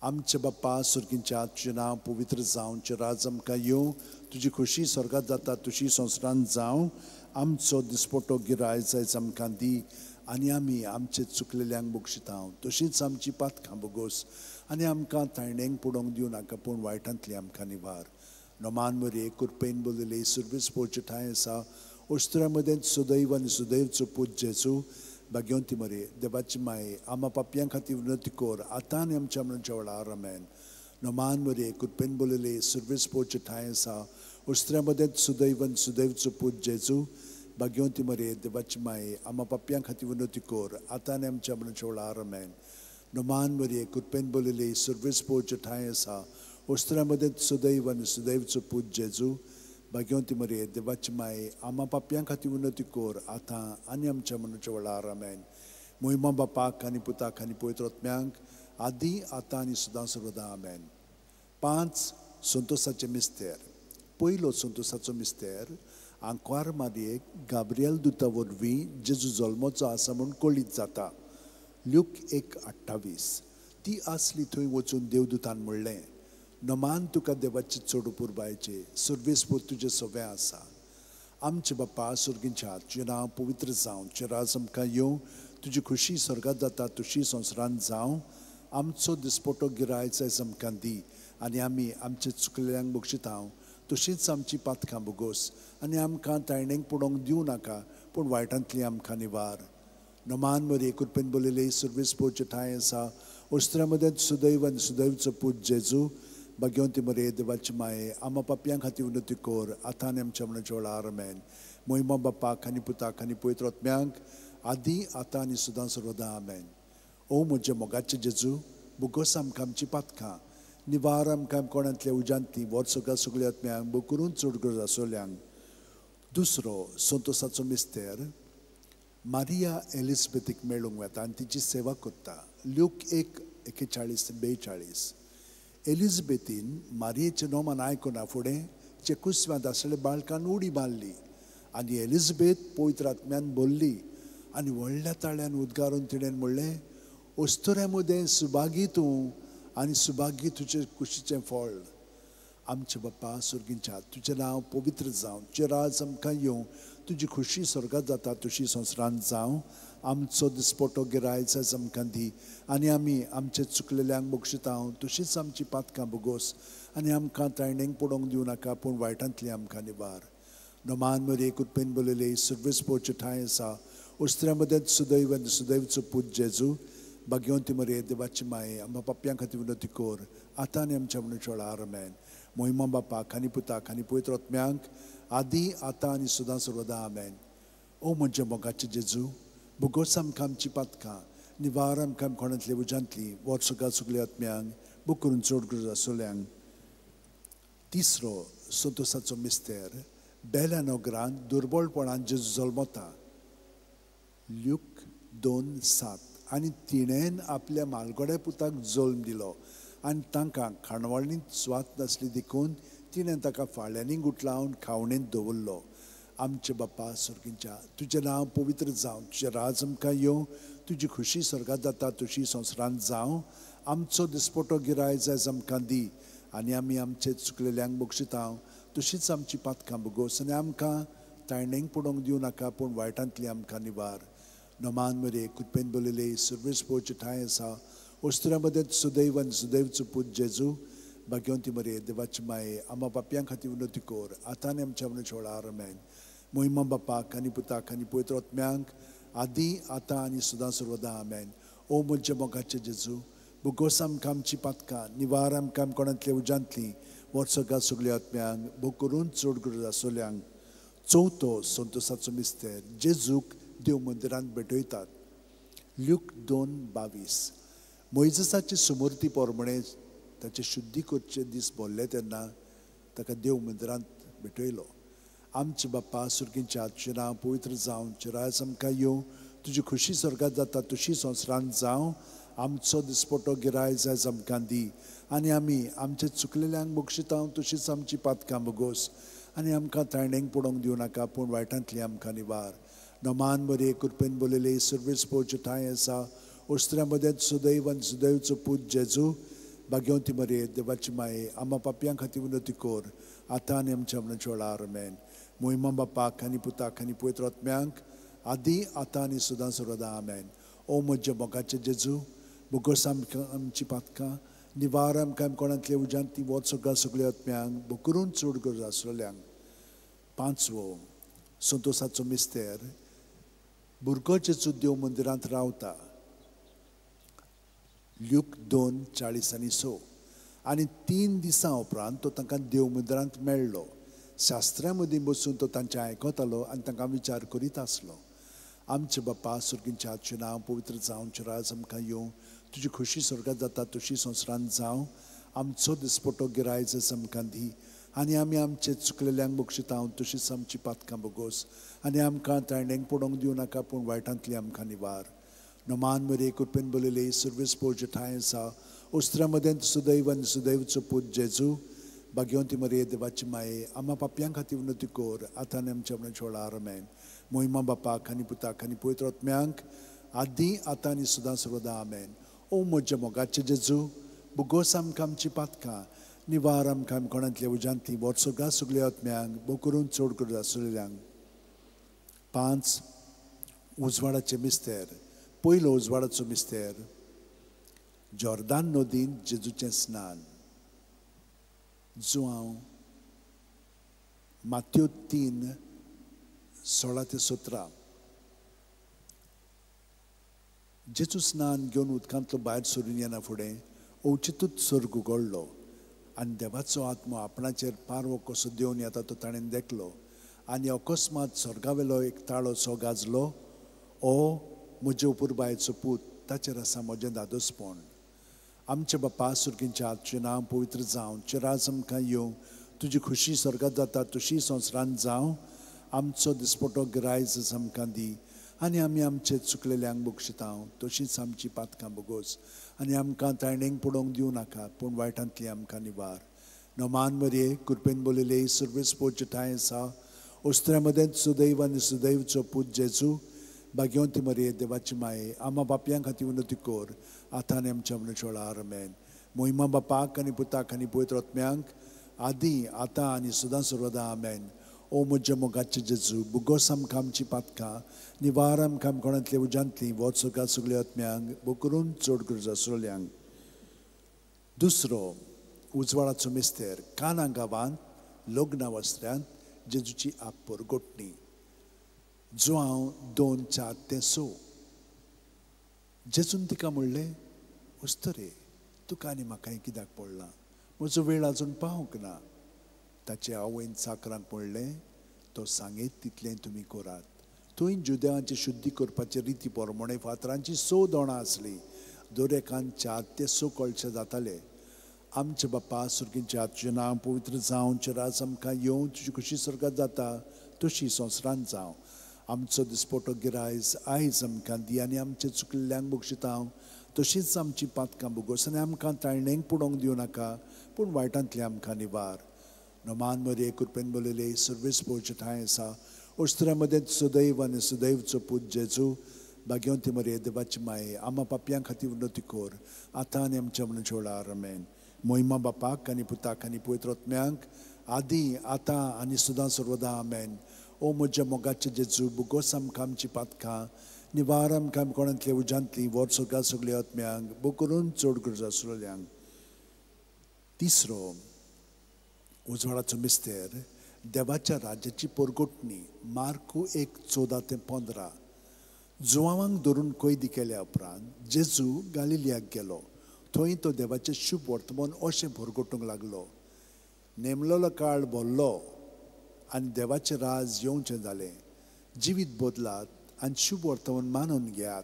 आमचे बाप्पा सुर्गींच्या, तुजें नांव पवित्र जावं, तुजें राज आमकां येवं, तुजी खोशी स्वर्गांत जाता तशी संवसारांत जावं. आमचो दिसपटो गिराय जायच आमकां दी आनी आमी आमचे चुकलेल्यांक बक्षिता तशींच आमची पातकां बोगोस आनी आमकां तायणेंक पडोवंक दिवं नाका, पूण वायटांतली आमकां निवार. नोमान मरे कृपेन बोलिले सुर्वीस पोवचे ठांय आसा, ओस्तुऱ्या मदें सुदैव आनी सुदैवचो पूत जेजू. भाग्यवंती मरे देवाची माये, आमा पापयां खातीर विनंती कर आतां आनी आमच्या मरणाच्या वेळार. आमेन. नोमान मरे कृपेन बोलिले सुर्वीस पोवचे ठांय आसा, ओस्तुऱ्या मदें सुदैव आनी सुदैवचो पूत जेजू. भाग्यवंती मरे देवाची माये, आमा पापयां खातीर विनंती कर आतां आनी आमच्या मरणाच्या वेळार. आमेन. नोमान मरे कृपेन बोलिले सुर्वीस पोवचे ठांय आसा, ओस्तुऱ्या मदें सुदैव आनी सुदैवचो पूत जेजू. भाग्यवंती मरे देवाची माये, आमा पापयां खातीर विनंती कर आतां आनी आमच्या मरणाच्या वेळार. आमेन. मोहिमा बापाक आनी पुताक आनी पवित्र आत्म्यांक, आदी आतां आनी सदां सर्वदा. आमेन. 5 संतोसाचे मिस्तेर. पयलो संतोसाचो मिस्तेर, आंकवार मारयेक गाब्रियल दुता वरवीं जेजू जल्मोचो आसा म्हूण कळीत जाता. ल्यूक 1:28. ती आसली थंय वचून देवदूतान म्हणलें, नमान तुका देवाची चड पुरबायचे, सर्वेस्पोर तुजें सवें आसा. आमचे बाप्पा सुर्गींच्या, तुजें नांव पवित्र जावं, तुजें राज आमकां येवं, तुजी खोशी स्वर्गांत जाता तशी संवसारांत जावं. आमचो दिसपटो गिराय जायज आमकां दी आनी आमी आमचे चुकलेल्यांक बक्षिता तशींच आमची पातकां बोगोस आनी आमकां तायणेंक पडोवंक दिवं नाका, पूण वायटांतली आमकां निवार. नमान मरे कृपेन बोलिले सुर्वेस्पोरचे ठांय आसा, ओस्तुऱ्या मदें सुदैव आनी सुदैवचो पूत जेजू. भाग्यवंती मरे देवाची माये, आमा पापयां खातीर विनंती कर आतां आनी आमच्या मरणाच्या वेळार. आमेन. मोहिमा बापाक आनी पुताक आनी पवित्र आत्म्यांक, आदी आतां आनी सदां सर्वदा. आमेन. ओ म्हज्या मोगाचे जेजू, बोगोस आमकां आमची पातकां, निवार आमकां कोणांतल्या उज्यांतली, वर्सगा सगल्या आत्म्यांक बोकरून चड गरज आसोल्यांक. दुसरो संतोसाचो मिस्तेर, मारिया एलिजबेथीक मेळूंक वता आनी तिची सेवा करता. ल्यूक 1:41-42. एलिजबेथीन मारियेचें नोमान आयकना फुडें चे कुसव्यांत आसलेल्या बाळकान उडी मारली आनी एलिजबेथ पवित्र आत्म्यान भरली आनी व्हडल्या ताळ्यान उद्गारून तिणें म्हणलें, ओस्तुऱ्या मदें सुभागी तूं आनी सुभागी तुजे कुशीचें फळ. आमचे बाप्पा सुर्गींच्या, तुजें नांव पवित्र जावं, तुजें राज आमकां येवं, तुजी खोशी स्वर्गांत जाता तशी संवसारांत जावं. आमचो दिसपटो गिराय जायज आमकां दी आनी आमी आमचे चुकलेल्यांक बक्षिता तशींच आमची पातकां बोगोस आनी आमकां तायणेंक पडोवंक दिवं नाका, पूण वायटांतली आमकां निवार. नोमान मरे कृपेन बोलिले सुर्वेस्पोरचे ठांय आसा, ओस्तुऱ्या मदें सुदैव आनी सुदैवचो पूत जेजू. भाग्यवंती मरे देवाची माये, आमकां पापयां खातीर विनंती कर आतां आनी आमच्या मरणाच्या वेळार. आमेन. मोहिमा बापाक आनी पुताक आनी पवित्र आत्म्यांक, आदी आतां आनी सदां सर्वदा. आमेन. ओ म्हज्या मोगाचे जेजू, बोगोस आमकां आमची पातकां, निवार आमकां कोणांतले उज्यांतली, वर्सगा सगल्या आत्म्यांक बोकरून चड गरज आसोल्यांक. तिसरो संतोसाचो मिस्तेर, बेल्या नगरांत दुर्बळपणान जेजू जल्मता. ल्यूक 2:7. आनी तिणेन आपल्या मालगोड्या पुताक जल्म दिलो आनी तांकां खाणवळणींत सुवात नासली देखून तिणें ताका फाळ्यांनी गुटलावन खावणेंत दवरलो. आमचे बाप्पा सुर्गींच्या, तुजें नांव पवित्र जावं, तुजें राज आमकां येवं, तुजी खोशी स्वर्गांत जाता तशी संवसारांत जावं. आमचो दिसपटो गिराय जायज आमकां दी आनी आमी आमचे चुकलेल्यांक बक्षिता तशींच आमची पातकां बोगोस आनी आमकां तायणेंक पडोवंक दिवं नाका, पूण वायटांतली आमकां निवार. नोमान मरे कृपेन बोलिले सुर्वेस्पोरचे ठांय आसा, ओस्तुऱ्या मदें सुदैव आनी सुदैवचो पूत जेजू. भाग्यवंती मरे देवाची माये, आमा पापयां खातीर विनंती कर आतां आनी आमच्या मरणाच्या वेळार. आमेन. मोहिमा बापाक आनी पुताक आनी पवित्र आत्म्यांक, आदी आतां आनी सदां सर्वदा. आमेन. ओ म्हज्या मोगाचे जेजू, बोगोस आमकां आमची पातकां, निवार आमकां कोणांतल्या उज्यांतली, वर्सगा सगल्या आत्म्यांक बोग करून चड गरज आसोल्यांक. चवथो संतोसाचो मिस्तेर, जेजूक देव मंदिरांत भेटयतात. ल्यूक 2:22. मोयजसाची सुमूर्ती प्रमाणे ताचे शुद्धी करचे दीस भरले तेन्ना ताका देव मंदिरांत भेटयलो. आमचे बाप्पा सुर्गींच्या तुजें नांव पवित्र जावं, तुजें राज आमकां येवं, तुजी खुशी स्वर्गात जाता तशी संवसारांत जावं. आमचो दिसपटो गिरायज आयज आमकां दी आनी आमी आमचे चुकलेल्यांक बक्षिता तशीच आमची पातकां बगोस आनी आमकां ताणेंक पडोवंक दिवं नाका, पूण वायटांतली आमकां निवार. नमान बरे कृपेन बोलयले सर्वीस पोवचे ठांय आसा. ओस्त्र्या मदें सुदैव आनी सुदैवचो पूत जेजू, भाग्यवंती मरे देवाची माये, आमा पापयां खातीर विनवती कर आतां आनी आमच्या मरणाच्या वेळार. आमेन. मोहिमा बापाक आनी पुताक आनी पवित्र आत्म्यांक आदी आतां आनी सदां सर्वदा. आमेन. ओ म्हज्या मोगाचे जेजू, बोगस आमकां आमची पातकां निवार आमकां कोणांतले उज्यांत ती वच सगळ्या सगळ्या आत्म्यांक बोकरून चड गरज आसलेल्यांक. पांचवो संतोसाचो मिस्तेर. भुरगो जेजू देव मंदिरांत रावता. ल्यूक 2:40-6. आनी 3 दिसां उपरांत तो तांकां देव मंदिरांत मेळ्ळो. शास्त्र्यां मदीं बसून तो तांचें आयकतालो आनी तांकां विचार करीत आसलो. आमचे बाप्पा सुर्गींच्या तुजें नांव पवित्र जावं, तुजें राज आमकां येवं, तुजी खुशी स्वर्गात जाता तशी संवसारांत जावं. आमचो दिसपटो गिरायज आमकां दी आनी आमी आमचे चुकलेल्यांक बक्षिता तशीच आमची पातकां बगोस आनी आमकां ताणेंक पडोवंक दिवं नाका, पूण वायटांतली आमकां निवार. नमान मरे कृपेन बोलयले सर्वीस पोवचे ठांय आसा. ओस्त्र्या मदें सुदैव आनी सुदैवचो पूत जेजू, भाग्यवंती मरे देवाची माये, आमा पापयां खातीर विनवती कर आतां आनी आमच्या मरणाच्या वेळार. आमेन. मोहिमा बापाक आनी पुताक आनी पवित्र आत्म्यांक आदी आतां आनी सदां सर्वदा. आमेन. ओ म्हज्या मोगाचे जेजू, बोगोस आमकां आमची पातकां निवार आमकां कोणांतल्या उज्यांतली वच सगळ्या सगळ्या आत्म्यांक बोकरून चड गरज आसलेल्यांक. 5. उजवाडाचे मिस्तेर. पयलो उजवाडाचो मिस्तेर, जॉर्दान नदीन जेजूचें स्नान. जुआंव मात्यो 3:16-17. जेजू स्नान घेवन उदकांतलो भायर सरून येना फुडें अवचितूच सर्ग उगडलो आनी देवाचो आत्मो आपणाचेर पारवो कसो देंवन येता तो ताणें देखलो. आनी अकस्मात स्वर्गावेलो एक ताळो सो गाजलो, ओ म्हजे उपुरबायेचो पूत, ताचेर आसा म्हजें दादोसपण. आमचे बाप्पा सुर्गींच्या तुजें नांव पवित्र जावं, तुजें राज आमकां येवं, तुजी खुशी स्वर्गात जाता तशी संवसारांत जावं. आमचो दिसपटो गिरायज आमकां दी आनी आमी आमचे चुकलेल्यांक बक्षिता तशीच आमची पातकां बगोस आनी आमकां ताणेंक पडोवंक दिवं नाका, पूण वायटांतली आमकां निवार. नमान मरये कृपेन बोलयले सर्वीस पोवचे ठांय आसा. ओस्त्र्या मदें सुदैव आनी सुदैवचो पूत जेजू, भाग्यवंती मरये देवाची माये, आमा बापयां खातीर विनवती कर आतां आनी आमच्या मरणाच्या वेळार. आमेन. मोहिमा बापाक आनी पुताक आनी पवित्र आत्म्यांक आदी आतां आनी सदां सर्वदा. आमेन. ओ म्हज्या मोगाचे जेजू, बोगोस आमकां आमची पातकां निवार आमकां कोणांतल्या उज्यांतली वच सगळ्या सगळ्या आत्म्यांक बोकरून चड गरज आसलेल्यांक. दुसरो उजवाडाचो मिस्तेर. काना गांवांत लग्ना वस्त्र्यांत जेजूची आपपरगोटणी. जुआंव 2:4-6. जेजून तिका म्हणलें, उस्तरे तुका आनी म्हाकाय कित्याक पडलां, म्हजो वेळ आजून पावंक ना. ताचे आवयन चाकरांक म्हणलें, तो सांगीत तितलें तुमी करात. थंय जुदेवांची शुद्धी करपाचे रिती प्रमाणे फातरांची 6 दोणां आसलीं. दर एकान 4 ते 6 कळशे जाताले. आमचे बाप्पा सुर्गींच्या तुजें नांव पवित्र जावं, तुजें राज आमकां येवं, तुजी खुशी स्वर्गात जाता तशी संवसारांत जावं. आमचो दिसपटो गिरायज आयज आमकां दी आनी आमचे चुकलेल्यांक बक्षिता तशीच आमची पातकां बगोस आनी आमकां ताळणेंक पडोवंक दिवं नाका, पूण वायटांतली आमकां निवार. नमान मरये कृपेन बोलयले सर्वीस पोवचे ठांय आसा. ओस्त्र्या मदें सुदैव आनी सुदैवचो पूत जेजू, भाग्यवंती मरये देवाची माये, आमा पापयां खातीर विनवती कर आतां आनी आमच्या मरणाच्या वेळार. आमेन. मोहिमा बापाक आनी पुताक आनी पवित्र आत्म्यांक आदी आतां आनी सदां सर्वदा. आमेन. ओ म्हज्या मोगाचे जेजू, बोगोस आमकां आमची पातकां निवार आमकां कोणांतल्या उज्यांतली वच सगळ्या सगळ्या आत्म्यांक बोकरून चड गरज आसलेल्यांक. तिसरो उजवाडाचो मिस्तेर. देवाच्या राज्याची परगोटणी. मार्कू 1:14-15. जुआवांक धरून कैदी केल्या उपरांत जेजू गालिलियाक गेलो. थंय तो देवाचें शुभ वर्तमान अशें भरगोटूंक लागलो. नेमलेलो काळ भरलो आनी देवाचें राज येवचें जालें. जिवीत बदलात आनी शुभ वर्तमान मानून घेयात.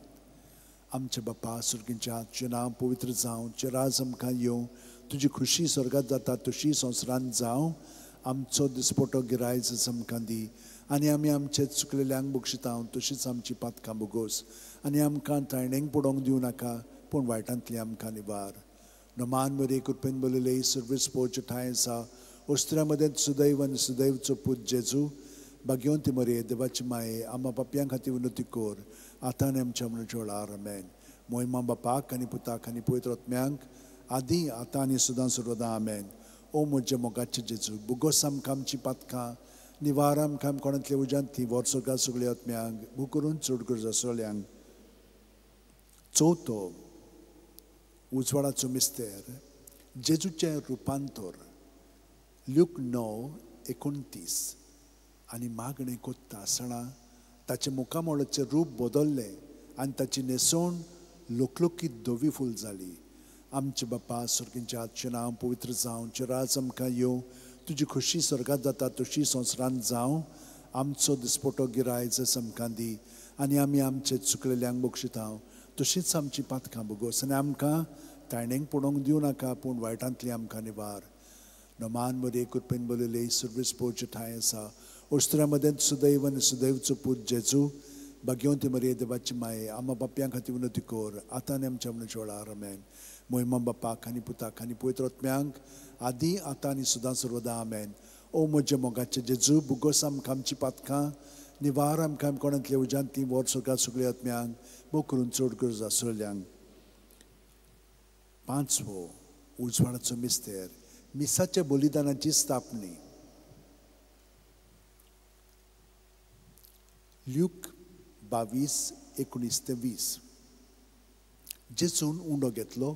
आमचे बाप्पा सुर्गींच्या तुजें नांव पवित्र जावं, तुजें राज आमकां येवं, तुजी खुशी स्वर्गात जाता तशी संवसारांत जावं. आमचो दिसपटो गिरायज आमकां दी आनी आमी आमचे चुकलेल्यांक बक्षिता तशीच आमची पातकां भोगोस आनी आमकां तायणेंक पडोवंक दिवं नाका पूण वायटांतली आमकां निवार. नमान मरे कृपेन बलयले सर्वीस पोवचे ठांय आसा ओस्त्र्या मदें सुदैव आनी सुदैवचो पूत जेजू भाग्यवंती मरे देवाची माये आमा पापयां खातीर विनवती कर आतां आनी आमच्या मरणाच्या वेळार. आमेन. मोहिमा बापाक आनी पुताक आनी पवित्र आत्म्यांक आदी आतां आनी सदां सर्वदां. आमेन. ओ म्हज्या मोगाचे जेजू बुगोस आमकां आमची पातकां निवार आमकां कोणांतल्या उज्यांत ती वर्सोगा सगळ्या आत्म्यांक भू करून चड गरज आसल्यांक. चवथो उजवाडाचो मिस्तेर जेजूचें रुपांतर. ल्यूक 9:29. आनी मागणें कोत्ता आसतना ताचें मुखामळाचें रूप बदल्लें आनी ताची न्हेसवण लोकलोकीत धवी फूल जाली. आमचे बापा स्वर्गींच्या हातचें नांव पवित्र जावं, तुजें राज आमकां येवं, तुजी खोशी स्वर्गांत जाता तशी संवसारांत जावं. आमचो दिसपटो गिरायज आमकां दी आनी आमी आमचे चुकलेल्यांक बक्षिता तशीच आमची पातकां भोगोस आनी आमकां तायणेंक पडोवंक दिवं नाका पूण वायटांतली आमकां निवार. नमान मरे कृपेन बलयले सर्वीस पोवचे ठांय आसा ओस्त्र्या मदें सुदैव आनी सुदैवचो पूत जेजू भाग्यवंती मरे देवाची माये आमा बापयां खातीर विनवती कर आतां आनी आमच्या मरणाच्या वेळार. आमेन. मोहिमा बापाक आनी पुताक आनी पवित्र आत्म्यांक आदी आतां आनी सदां सर्वदां. आमेन. ओ म्हज्या मोगाचे जेजू बुगोस आमकां आमची पातकां निवार आमकां कोणांतल्या उज्यांतली वर स्वर्गांत सगळ्या आत्म्यांक भोव करून चड गरज आसल्यांक. पांचवो उजवाडाचो मिस्तेर मिसाच्या बलिदानाची स्थापणी. ल्यूक 22:19-20. जेजून उंडो घेतलो,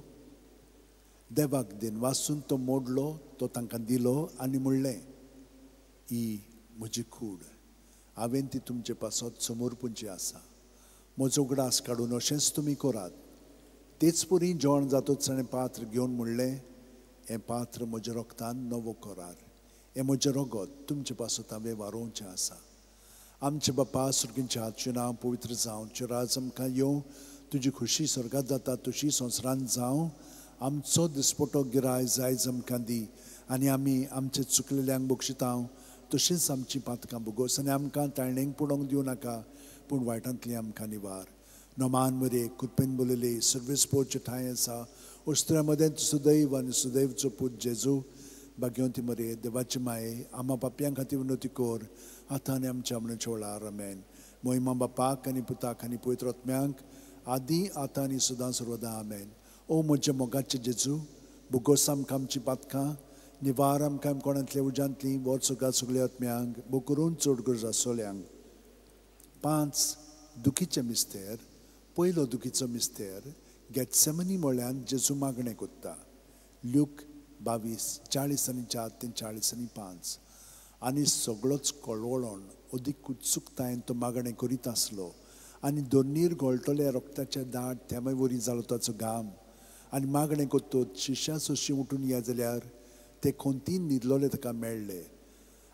देवाक दिनवासून तो मोडलो, तो तांकां दिलो आनी म्हणलें, ही म्हजी कूड, हांवें ती तुमचे पासत समर्पूंची आसा. म्हजो उगडास काडून अशेंच तुमी करात. तेच परी जेवण जातच ताणें पात्र घेवन म्हणलें, हें पात्र म्हज्या रोगतान नवो करार, हें म्हजें रगत तुमचे पासत हांवें वारोवचें आसा. आमचे बापा स्वर्गींच्या हातचें नांव पवित्र जावं, तुजें राज आमकां येवं, तुजी खोशी स्वर्गांत जाता तशी संवसारांत जावं. आमचो दिसपटो गिरायज आयज आमकां दी आनी आमी आमचे चुकलेल्यांक बक्षिता तशीच आमची पातकां भोगोस आनी आमकां ताळणेंक पडोवंक दिवं नाका पूण वायटांतली आमकां निवार. नमान मरे कृपेन बलयले सर्वीस पोवचे ठांय आसा ओस्त्र्या मदें सुदैव आनी सुदैवचो पूत जेजू भाग्यवंती मरे देवाची माये आमा पापयां खातीर विनवती कर आतां आनी आमच्या मरणाच्या वेळार. आमेन. मोहिमा बापाक आनी पुताक आनी पवित्र आत्म्यांक आदी आतां आनी सदां सर्वदां. आमेन. ओ म्हज्या मोगाचे जेजू बुगोस आमकां आमची पातकां निवार आमकां कोणांतल्या उज्यांतली वर स्वर्गांत सगळ्या आत्म्यांक भोव करून चड गरज आसल्यांक. पांच दुखीचे मिस्तेर. पयलो दुखीचो मिस्तेर गेटसेमनी म्हळ्यान जेजू मागणें कोत्ता. ल्यूक 22:44 ते 45. आनी सगळोच कळवळोन अदीक उत्सुकतायेन तो मागणें करीत आसलो आनी दोनीर गळटल्या रोगताच्या दाट थेंबे वरी जालो ताचो घाम. आनी मागणें कोत्तोच शिश्या सोशी उठून या जाल्यार ते खोंतीन न्हिदलोले ताका मेळ्ळे.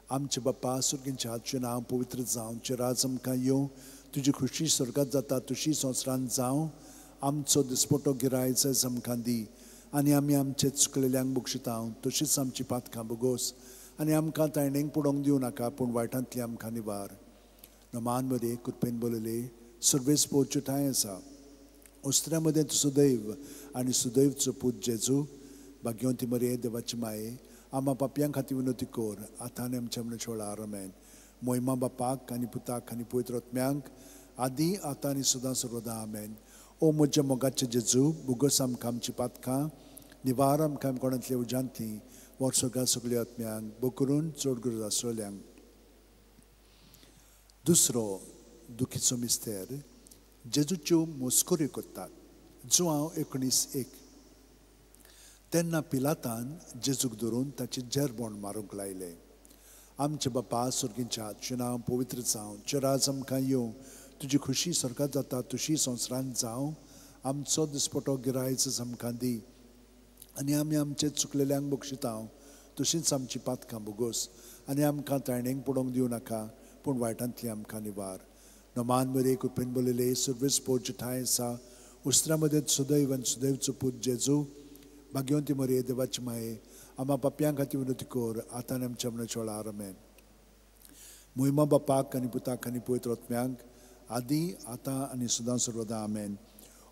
आमचे बापा स्वर्गींच्या हातचें नांव पवित्र जावं, तुजें राज आमकां येवं, तुजी खोशी स्वर्गांत जाता तशी संवसारांत जावं. आमचो दिसपटो गिरायज आमकां दी आनी आमी आमचे चुकलेल्यांक बक्षिता तशीच आमची पातकां भोगोस आनी आमकां तायणेंक पडोवंक दिवं नाका पूण वायटांतली आमकां निवार. नमान मरे कृपेन बलयले सर्वेस पोवचे ठांय आसा ओस्त्र्या मदें सुदैव आनी सुदैवचो पूत जेजू भाग्यवंती मरे देवाची माये आमा पापयां खातीर विनवती कर आतां आनी आमच्या मरणाच्या वेळार. आमेन. मोहिमा बापाक आनी पुताक आनी पवित्र आत्म्यांक आदी आतां आनी सदां सर्वदां. आमेन. ओ म्हज्या मोगाचे जेजू बुगोस आमकां आमची पातकां निवार आमकां कोणांतल्या उज्यांतली वर स्वर्गांत सगळ्या आत्म्यांक भोव करून चड गरज आसल्यांक. दुसरो दुखीचो मिस्तेर जेजूच्यो मस्कऱ्यो करतात. जुआंव 19:1. तेन्ना पिलातान जेजूक धरून ताचें जेरबोण मारूंक लायलें. आमचे बापा स्वर्गींच्या तुजें नांव पवित्र जावं, तुजें राज आमकां येवं, तुजी खोशी स्वर्गांत जाता तशी संवसारांत जावं. आमचो दिसपटो गिरायज आमकां दी आनी आमी आमचे चुकलेल्यांक बक्षिता तशीच आमची पातकां भोगोस आनी आमकां तायणेंक पडोवंक दिवं नाका पूण वायटांतली आमकां निवार. नमान मरे कृपेन बलयले सर्वीस पोवचे ठांय आसा उस्त्रा मदें सुदैव आनी सुदैवचो पूत जेजू भाग्यवंती मरे देवाची माये आमा पापयां खातीर विनवती कर आतां आनी आमच्या मरणाच्या वेळार. आमेन. मोहिमा बापाक आनी पुताक आनी पवित्र आत्म्याक, आदी आतां आनी सदां सर्वदा. आमेन.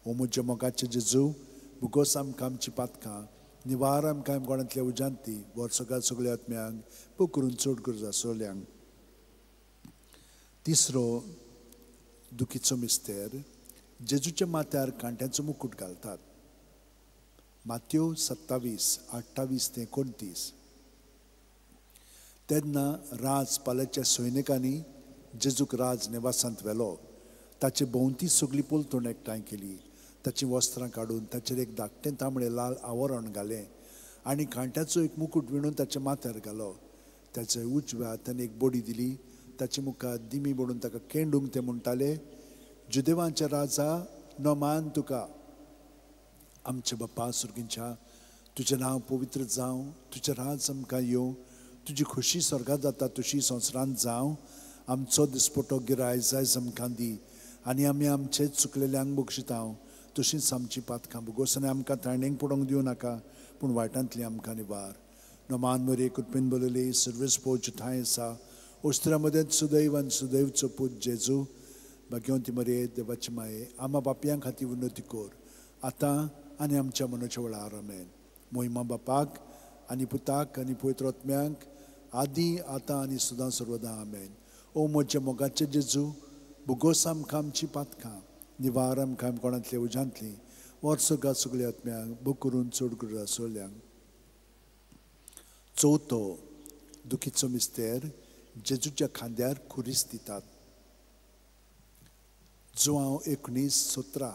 ओ म्हज्या मोगाचे जेजू, भुगोस आमकां आमची पातकां, निवार आमकां गोणांतल्या उजांती, वर्सगां सगळ्या आत्म्यांक पोकरून चड गरज आसल्यांक. तिसरो दुखीचो मिस्तेर, जेजूच्या माथ्यार कांट्यांचो मुकूट घालतात. मात्यो 27 28 ते 29. तेन्ना राज पाल्याच्या सैनिकांनी जेजूक राज निवासांत व्हेलो. ताचे भोंवती सगळी पलतण एकठांय केली. ताचीं वस्त्रां काडून ताचेर एक धाकटें तांबडें लाल आवरण घालें आनी कांट्याचो एक मुकूट विणून ताच्या माथ्यार घालो. ताच्या उजव्या हातान एक बडी दिली. ताचे मुखार दिमी बडून ताका केंडूंक ते म्हणटाले, जुदेवांच्या राजा नमान तुका. आमच्या बापा सुर्गींच्या, तुजें नांव पवित्र जावं, तुजें राज आमकां येवं, तुजी खोशी स्वर्गांत जाता तशी संवसारांत जावं. आमचो दिसपटो गिराय जायज आमकां दी आनी आमी आमचे चुकलेल्यांक बक्षितांव तशींच आमची पातकां भोगोस आनी आमकां ताणेंक पडोवंक दिवं नाका, पूण वायटांतली आमकां निवार. नमान मरे कृपेन बरयली सर्वेस पोच ठांय आसा ओस्त्रा मदें सुदैव आनी सुदैवचो पूत जेजू, भाग्यवंती मरे देवाची माये, आमा बापयां खातीर विनवती कर आतां आनी आमच्या मनाच्या वेळार. आमेन. मोहिमा बापाक आनी पुताक आनी पवित्र आत्म्याक, आदी आतां आनी सदां सर्वदां. आमेन. ओ म्हज्या मोगाचे जेजू, भुगोस आमकां आमची पातकां, निवार आमकां कोणांतले उजांतली, वर्सगां सगळ्या आत्म्यांक भोग करून चड गरज आसल्यांक. चवथो दुखीचो मिस्तेर, जेजूच्या खांद्यार खुरीस दितात. जुवांव 19:17.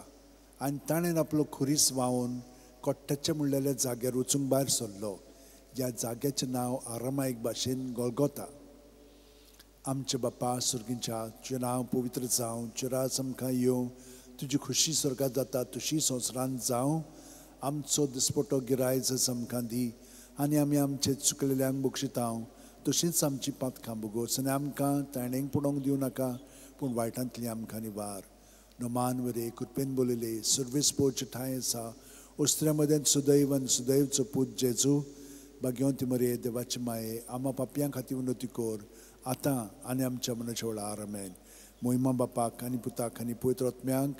आनी ताणें आपलो खुरीस व्हांवून कोट्ट्याच्या म्हणलेल्या जाग्यार वचूंक भायर सरलो. ह्या जाग्याचें नांव आरामायक भाशेन गोलगोता. आमच्या बापा सुर्गींच्या, तुजें नांव पवित्र जावं, तुजें राज आमकां येवं, तुजी खोशी स्वर्गांत जाता तशी संवसारांत जावं. आमचो दिसपटो गिरायज आमकां दी आनी आमी आमचे चुकलेल्यांक बक्षितांव तशींच आमची पातकां भोगोस आनी आमकां ताणेंक पडोवंक दिवं नाका, पूण वायटांतली आमकां निवार. नमान वरे कृपेन बोलयले सर्वेस पोच ठांय आसा ओस्त्र्या मदें सुदैव आनी सुदैवचो पूत जेजू, भाग्यवंती मरे देवाची माये, आमा पापयां खातीर विनवती कर आतां आनी आमच्या मनाच्या वेळार. आमेन. मोहिमा बापाक आनी पुताक आनी पवित्र आत्म्याक,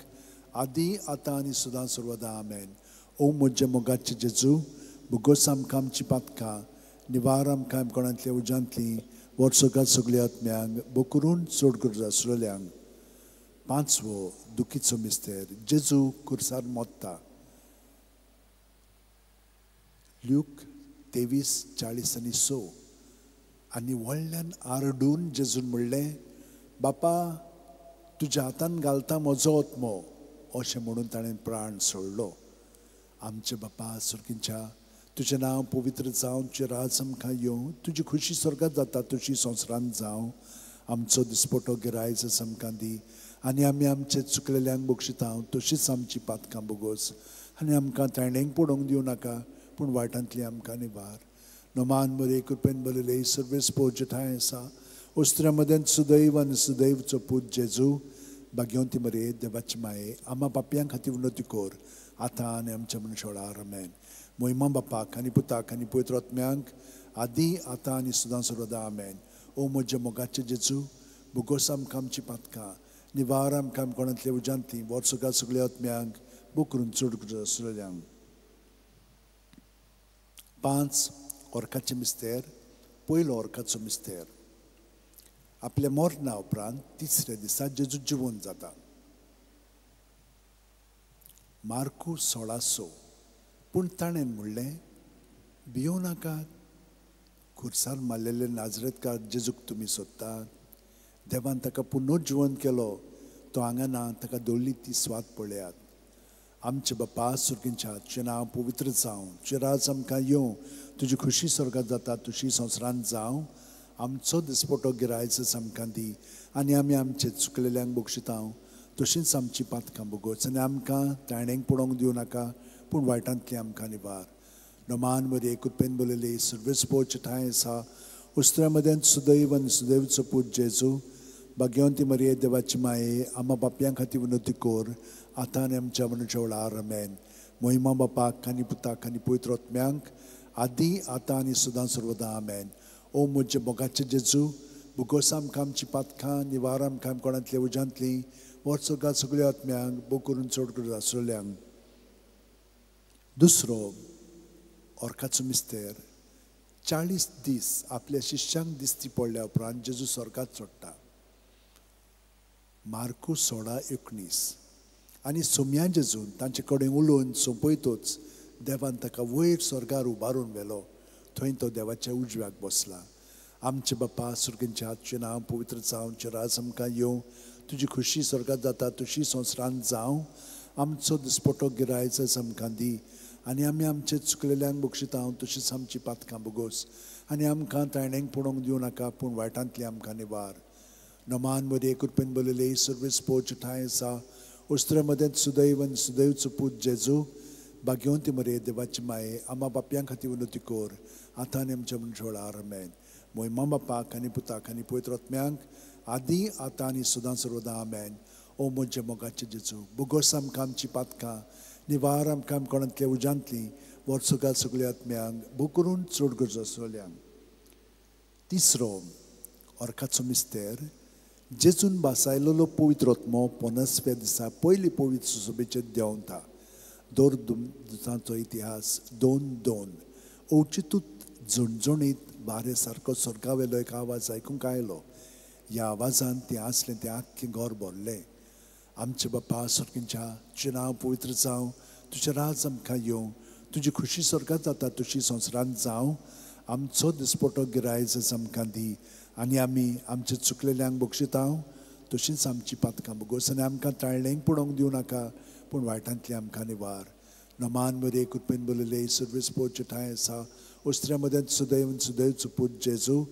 आदी आतां आनी सदां सर्वदां. आमेन. ओ म्हज्या मोगाचे जेजू, भुगोस आमकां आमची पातकां, निवार आमकां कोणांतल्या उजांतली, वर्सगां सगळ्या आत्म्यांक भोग करून चड गरज आसलेल्यांक. पांचवो दुखीचो मिस्तेर, जेजू खुर्सार मोत्ता. ल्यूक 23:40 आनी 6. आनी व्हडल्यान आरडून जेजून म्हणलें, बापा तुज्या हातान घालता म्हजो आत्मो, अशें म्हणून ताणें प्राण सोडलो. आमचे बापा सुर्गींच्या, तुजें नांव पवित्र जावं, तुजें राज आमकां येवं, तुजी खोशी स्वर्गांत जाता तशी संवसारांत जावं. आमचो दिसपटो गिरायज आमकां दी आनी आमी आमचे चुकलेल्यांक बक्षितांव तशीच आमची पातकां भोगोस आनी आमकां ताणेंक पडोवंक दिवं नाका, पूण वायटांतली आमकां निवार. नमान मरे कृपेन बरयले सर्वेस पोच ठांय आसा ओस्त्र्या मदें सुदैव आनी सुदैवचो पूत जेजू, भाग्यवंती मरे देवाची माये, आमा पापयां खातीर विनवती कर आतां आनी आमच्या मनशा वेळार. आमेन. मोहिमा बापाक आनी पुताक आनी पवित्र आत्म्याक, आदी आतां आनी सदां सर्वदां. आमेन. ओ म्हज्या मोगाचे जेजू, भुगोस आमकां आमची पातकां, निवार आमकां कोणांतल्या उजांतली, वर्सगां सगळ्या आत्म्यांक भोग करून चड गरज आसलेल्यांक. 5 ओर्काचे मिस्तेर, पयलो ओर्काचो मिस्तेर. आपल्या मरणा उपरांत तिसऱ्या दिसा जेजू जिवोन जाता. मार्कू 16:6. पूण ताणें म्हणलें, भियों नाकात, खुर्सार मारलेले नाजरेतकार जेजूक तुमी सोदतात. देवान ताका पुनर्जिवन केलो, तो हांगा ना, ताका दवरली ती स्वाद पळयात. आमचे बापा सुर्गींच्या, तुजें नांव पवित्र जावं, तुजें राज आमकां येवं, तुजी खोशी स्वर्गांत जाता तशी संवसारांत जावं. आमचो दिसपटो गिरायज आमकां दी आनी आमी आमचे चुकलेल्यांक बक्षितांव तशींच आमची पातकां भोगोस आनी आमकां ताणेंक पडोवंक दिवं नाका, पूण वायटांतली आमकां निवार. नमान मरे कृपेन बरयले सर्वेस पोच ठांय आसा ओस्त्र्या मदें सुदैव आनी सुदैवचो पूत जेजू, भाग्यवंती मरे देवाची माये, आमा बापयां खातीर विनवती कर आतां आनी आमच्या मनाच्या वेळार. आमेन. मोहिमा बापाक आनी पुताक आनी पवित्र आत्म्याक, आदी आतां आनी सदां सर्वदां आमेन. ओ म्हज्या मोगाचे जेजू, बुगोस आमकां आमची पातकां, निवार आमकां कोणांतल्या उज्यांतलीं, व्हर सगळ्या सगळ्या आत्म्यांक, बोग करून चड करून आसलेल्यांक. दुसरो ऑर्काचो मिस्तेर. 40 दीस आपल्या शिश्यांक दिसती पडल्या उपरांत जेजू स्वर्गात चडटा. मार्कू 16:19. आनी सोम्या जेजून तांचे कडेन उलोवन सोंपयतोच देवान ताका वयर स्वर्गार उबारून व्हेलो. थंय तो देवाच्या उजव्याक बसला. आमचे बापा सुर्गींच्या, तुजें नांव पवित्र जावं, तुजें राज आमकां येवं, तुजी खुशी स्वर्गात जाता तशी संवसारांत जावं. आमचो दिसपटो गिरायच आमकां दी आनी आमी आमचे चुकलेल्यांक बक्षिता तशीच आमची पातकां बोगोस आनी आमकां ताणेंक पळोवंक दिवं नाका, पूण वायटांतली आमकां निवार. नमान मरे कृपेन बरयले सर्वीस पोच ठांय आसा उस्त्रे मदेंत सुदैव आनी सुदैवचो पूत जेजू, भाग्यवंती मरे देवाची माये, आमा बापयां खातीर विनवती कर आतां आनी आमच्या मनशाळ. आमेन. मोहिमा बापाक आनी पुताक आनी पवित्र आत्म्यांक आदी आतां आनी सदां सर्वदां. आमेन. ओ म्हज्या मोगाचे जेजू, बोगोस आमकां आमची पातकां, निवार आमकां कोणांतल्या उज्यांतलीं, वर्सगाल सगळ्या आत्म्यांक, बोग करून चड गरज आसलेल्यांक. तिसरो ऑर्काचो मिस्तेर. जेजून भासायलेलो पवित्र आत्मो 50व्या दिसा पयली पवित्र सभेचेर देंवता. दर दुतांचो इतिहास 2:2. अवचितूच झणझणीत वारें सारको स्वर्गावेलो एक आवाज आयकूंक आयलो. ह्या आवाजान तें आसलें तें आख्खें घर भरलें. आमचे बापा स्वर्गींच्या, तुजें नांव पवित्र जावं, तुजें राज आमकां येवं, तुजी खुशी स्वर्गात जाता तशी संवसारांत जावं. आमचो दिसपटो गिरायज आमकां दी आनी आमी आमचे चुकलेल्यांक बक्षिता तशींच आमची पातकां बोगोस आनी आमकां ताळणेंक पळोवंक दिवं नाका, पूण वायटांतली आमकां निवार. नमान मरे कृपेन बरयले सर्वीस पोच ठांय आसा उस्त्र्या मदेंत सुदैव सुदैवचो पूत जेजू,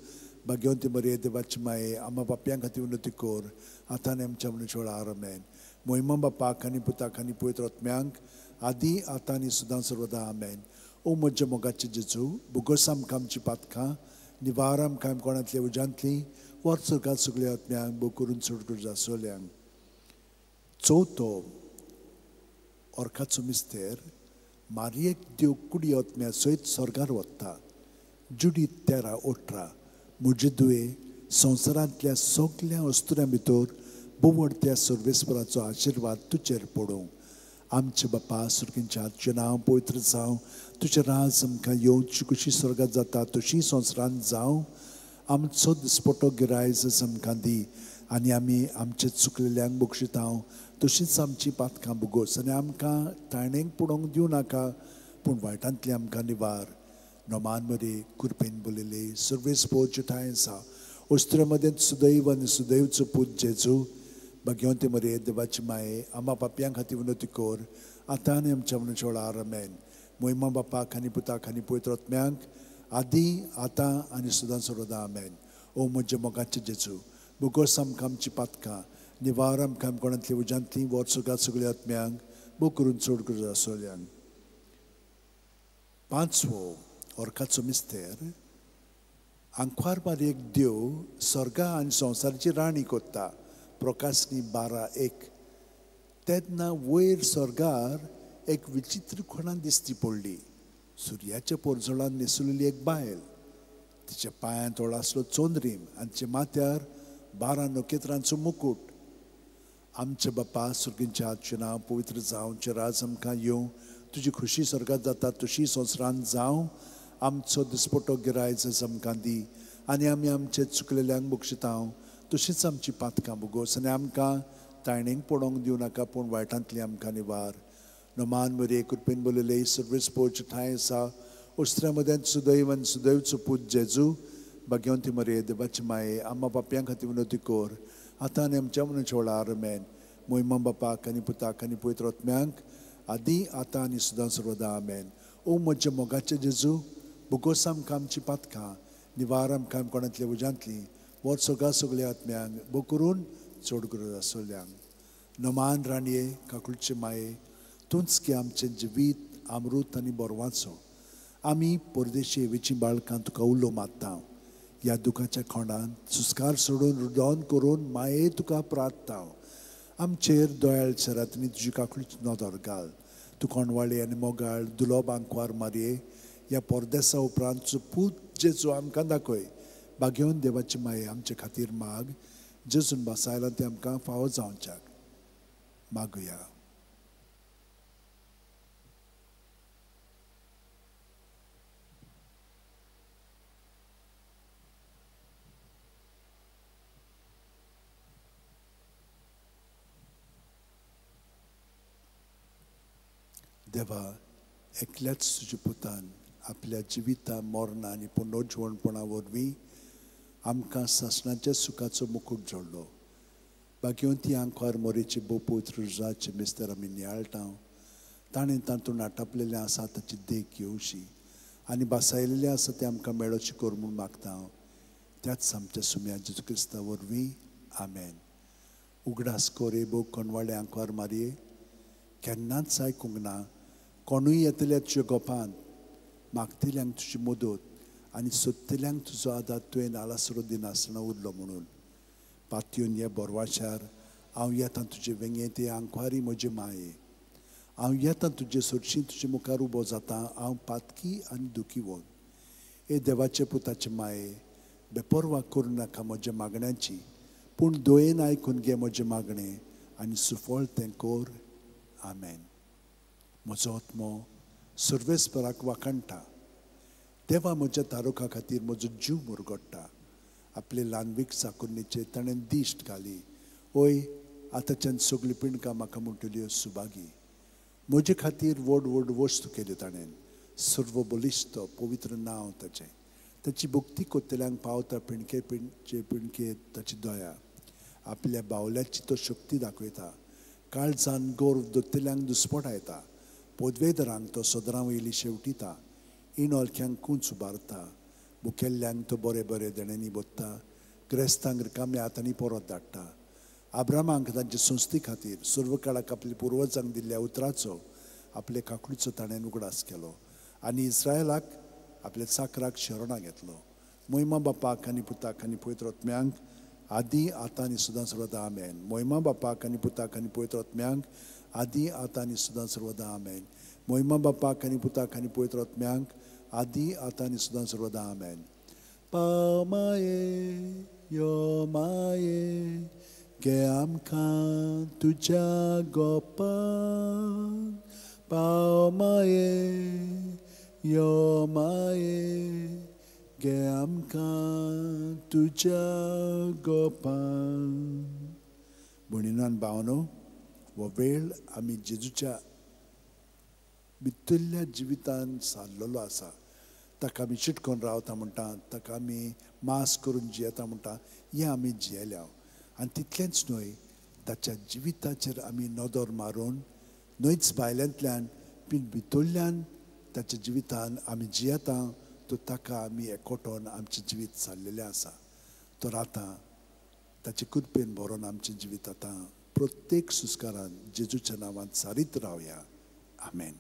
भाग्यवंती मरे देवाची माये, आमा बापयां खातीर विनवती कर आतां आनी आमच्या मनशाळ. आमेन. मोहिमा बापाक आनी पुताक आनी पवित्र आत्म्यांक आदी आतां आनी सदां सर्वदां. आमेन. ओ म्हज्या मोगाचे जेजू, बोगोस आमकां आमची पातकां, निवार आमकां कोणांतल्या उज्यांतलीं, व्हर स्वर्गात सगळ्या आत्म्यांक, बोग करून चड गरज आसलेल्यांक. चवथो ऑर्काचो मिस्तेर. मारयेक देव कुडी आत्म्या सयत स्वर्गार वता. जुडी 13:18. म्हजे दुये संवसारांतल्या सगल्या अस्तुऱ्यां भितर बोवड त्या सर्वेस्पराचो आशिर्वाद तुजेर पडूं. आमचे बापा सुर्गींच्या, तुजें नांव पवित्र जावं, तुजें राज आमकां येवं, तुजी खुशी स्वर्गात जाता तशी संवसारांत जावं. आमचो दिसपटो गिरायज आमकां दी आनी आमी आमचे चुकलेल्यांक बक्षिता तशींच आमची पातकां बोगोस आनी आमकां ताणेंक पळोवंक दिवं नाका, पूण वायटांतली आमकां निवार. नमान मरे कृपेन बरयले सर्वेस पोच ठांय आसा उस्त्रे मदेंत सुदैव आनी सुदैवचो पूत जेजू, भाग्यवंती मरे देवाची माये, आमा पापयां खातीर विनवती कर आतां आनी आमच्या मनशाळ. आमेन. मोहिमा बापाक आनी पुताक आनी पवित्र आत्म्यांक आदी आतां आनी सदां सर्वदां. आमेन. ओ म्हज्या मोगाचे जेजू, बोगोस आमकां आमची पातकां, निवार आमकां कोणांतल्या उज्यांतलीं, व्हर सगळ्या सगळ्या आत्म्यांक, बोग करून चड गरज आसलेल्यांक. पांचवो ऑर्काचो मिस्तेर. आंकवार मारयेक देव स्वर्गा आनी संवसाराची राणी कोत्ता. प्रकाशनी 12:1. तेन्ना वयर स्वर्गार एक विचित्र खोणान दिसती पडली. सुर्याच्या पोरजोळान न्हेसुलेली एक बायल, तिच्या पांयांत आसलो चोंद्रीम आनी तिच्या माथ्यार 12 नखेत्रांचो मुकूट. आमचे बापा सुर्गींच्या, तुजें नांव पवित्र जावं, तुजें राज आमकां येवं, तुजी खुशी स्वर्गात जाता तशी संवसारांत जावं. आमचो दिसपटो गिरायज आमकां दी आनी आमी आमचे चुकलेल्यांक बक्षिता तशींच आमची पातकां बोगोस आनी आमकां ताणेंक पळोवंक दिवं नाका, पूण वायटांतली आमकां निवार. नमान मरे कृपेन बरयले सर्वीस पोच ठांय आसा उस्त्र्या मदेंत सुदैव आनी सुदैवचो पूत जेजू, भाग्यवंती मरे देवाची माये, आमा बापयां खातीर विनवती कर आतां आनी आमच्या मनशाळ. आमेन. मोहिमा बापाक आनी पुताक आनी पवित्र आत्म्यांक आदी आतां आनी सदां सर्वदां. आमेन. ओ म्हज्या मोगाचे जेजू, बोगोस आमकां आमची पातकां, निवार आमकां कोणांतल्या उज्यांतलीं, व्हर सगळ्या सगळ्या आत्म्यांक, बोग करून चड गरज आसलेल्यांक. नमान राणये काकुळचे माये, तूंच की आमचें जिवीत अमृत आनी बोरवाचो. आमी परदेशी एवीचीं बाळकां तुका उलो मारता. ह्या दुखाच्या खोंडान सुस्कार सोडून रुदोन करून माये तुका प्रार्थता. आमचेर दोयाळ शरातनी तुजी काकुळची नदर घाल. तूं कोणवाळे आनी मोगाळ दुलोब आंकवार मारये, ह्या परदेसा उपरांत तुजो पूत जेजू आमकां दाखय. भाग्यवंत देवाची माये आमचे खातीर माग. जेजून भासायला तें आमकां फावो जावच्याक मागुया. देवा, एकल्याच तुज्या पुतान आपल्या जिविता मरणा आनी पुनर्जिवणपणा वरवीं आमकां सासणाच्या सुखाचो मुकूट जोडलो. भाग्यवंती आंकवार मोरेची बोपूत रुजाचे मिस्तर आमी नियाळटा. ताणें तातूंत आटापलेलें आसा ताची देख घेवची आनी भासायलेलें आसा तें आमकां मेळोचें कर म्हूण मागता हांव त्याच आमच्या सुम्या जेजू क्रिस्ता वरवीं. आमेन. उगडास कर हे भोव कोणवाळे आंकवार मारये, केन्नाच आयकूंक ना कोणूय येतल्या तुज्या गोपांत. मागतल्यांक तुजी मदत आनी सोदतल्यांक तुजो आदार तुवें आलासरो दिनासतना उरलो म्हणून पातयेवन हे बोरवाशार हांव येता तुजे वेंगेंत. हे आंकवारी म्हजे माये, हांव येता तुजे सरशीं, तुजे मुखार उबो जाता हांव पातकी आनी दुखीवन. हे देवाचे पुताचे माये, बेपर्वा करूं नाका म्हज्या मागण्याची, पूण दोयेन आयकून घे म्हजें मागणें आनी सुफळ तें कर. आमेन. म्हजो आत्मो सर्वेस्पराक वाखाणटा. देवा म्हज्या तारुखा खातीर म्हजो जीव मुरगडटा. आपले ल्हानवीक चाकुरणीचेर ताणें दिश्ट घाली. ओय, आतांच्यान सगळीं पिंडकां म्हाका म्हणटल्यो सुभागी. म्हजे खातीर व्हड व्हड वस्तू केल्यो ताणें. सर्व बलिश्ट पवित्र नांव ताचें. ताची भक्ती करतल्यांक पावता पिंडके पिंडचे पिंडके ताची दया. आपल्या बावल्याची तो शक्ती दाखयता. काळजान गौरव दत्तल्यांक दुस्पटायता. पदवेदरांक तो सदरां वयली शेवटिता. इणोलख्यांक कूंच उबारता. मुखेल्ल्यांक तो बरे बरे देण्यांनी बोत्ता. ग्रेस्तांक रिकाम्या हातांनी परत धाडटा. आब्रामांक तांचे संस्थे खातीर सर्व काळाक आपल्या पुर्वजांक दिल्ल्या उतराचो आपले काकडीचो ताणें उगडास केलो आनी इस्रायलाक आपल्या चाकराक शरणां घेतलो. मोहिमा बापाक आनी पुताक आनी पवित्र आत्म्यांक आदी आतां आनी सदां सर्वदा. आमेन. मोहिमा बापाक आनी पुताक आनी पवित्र आत्म्यांक आदी आतां आनी सदां सर्वदा. आमेन. मोहिमा बापाक आनी पुताक आनी पवित्र आत्म्यांक आदी आतां आनी सदां सर्वदा. आमेन. पाव माये यो माये, घे आमकां तुज्या गोपान. पाव माये यो माये, घे आमकां तुज्या गोपान. भयणीनो भावनो, हो वेळ आमी जेजूच्या भितरल्या जिवितान सारलेलो आसा. ताका आमी चिटकोन रावता म्हणटा, ताका आमी मास करून जियेता म्हणटा, हें आमी जियेल्या. आनी तितलेंच न्हय, ताच्या जिविताचेर आमी नदर मारून न्हयच भायल्यांतल्यान पूण भितरल्यान ताच्या जिवितान आमी जियेता, तो ताका आमी एकवटोन आमचें जिवीत सारलेलें आसा. तर आतां ताचे कृपेन भरोन आमचें जिवीत आतां प्रत्येक सुस्कारान जेजूच्या नांवान सारीत रावया. आमेन.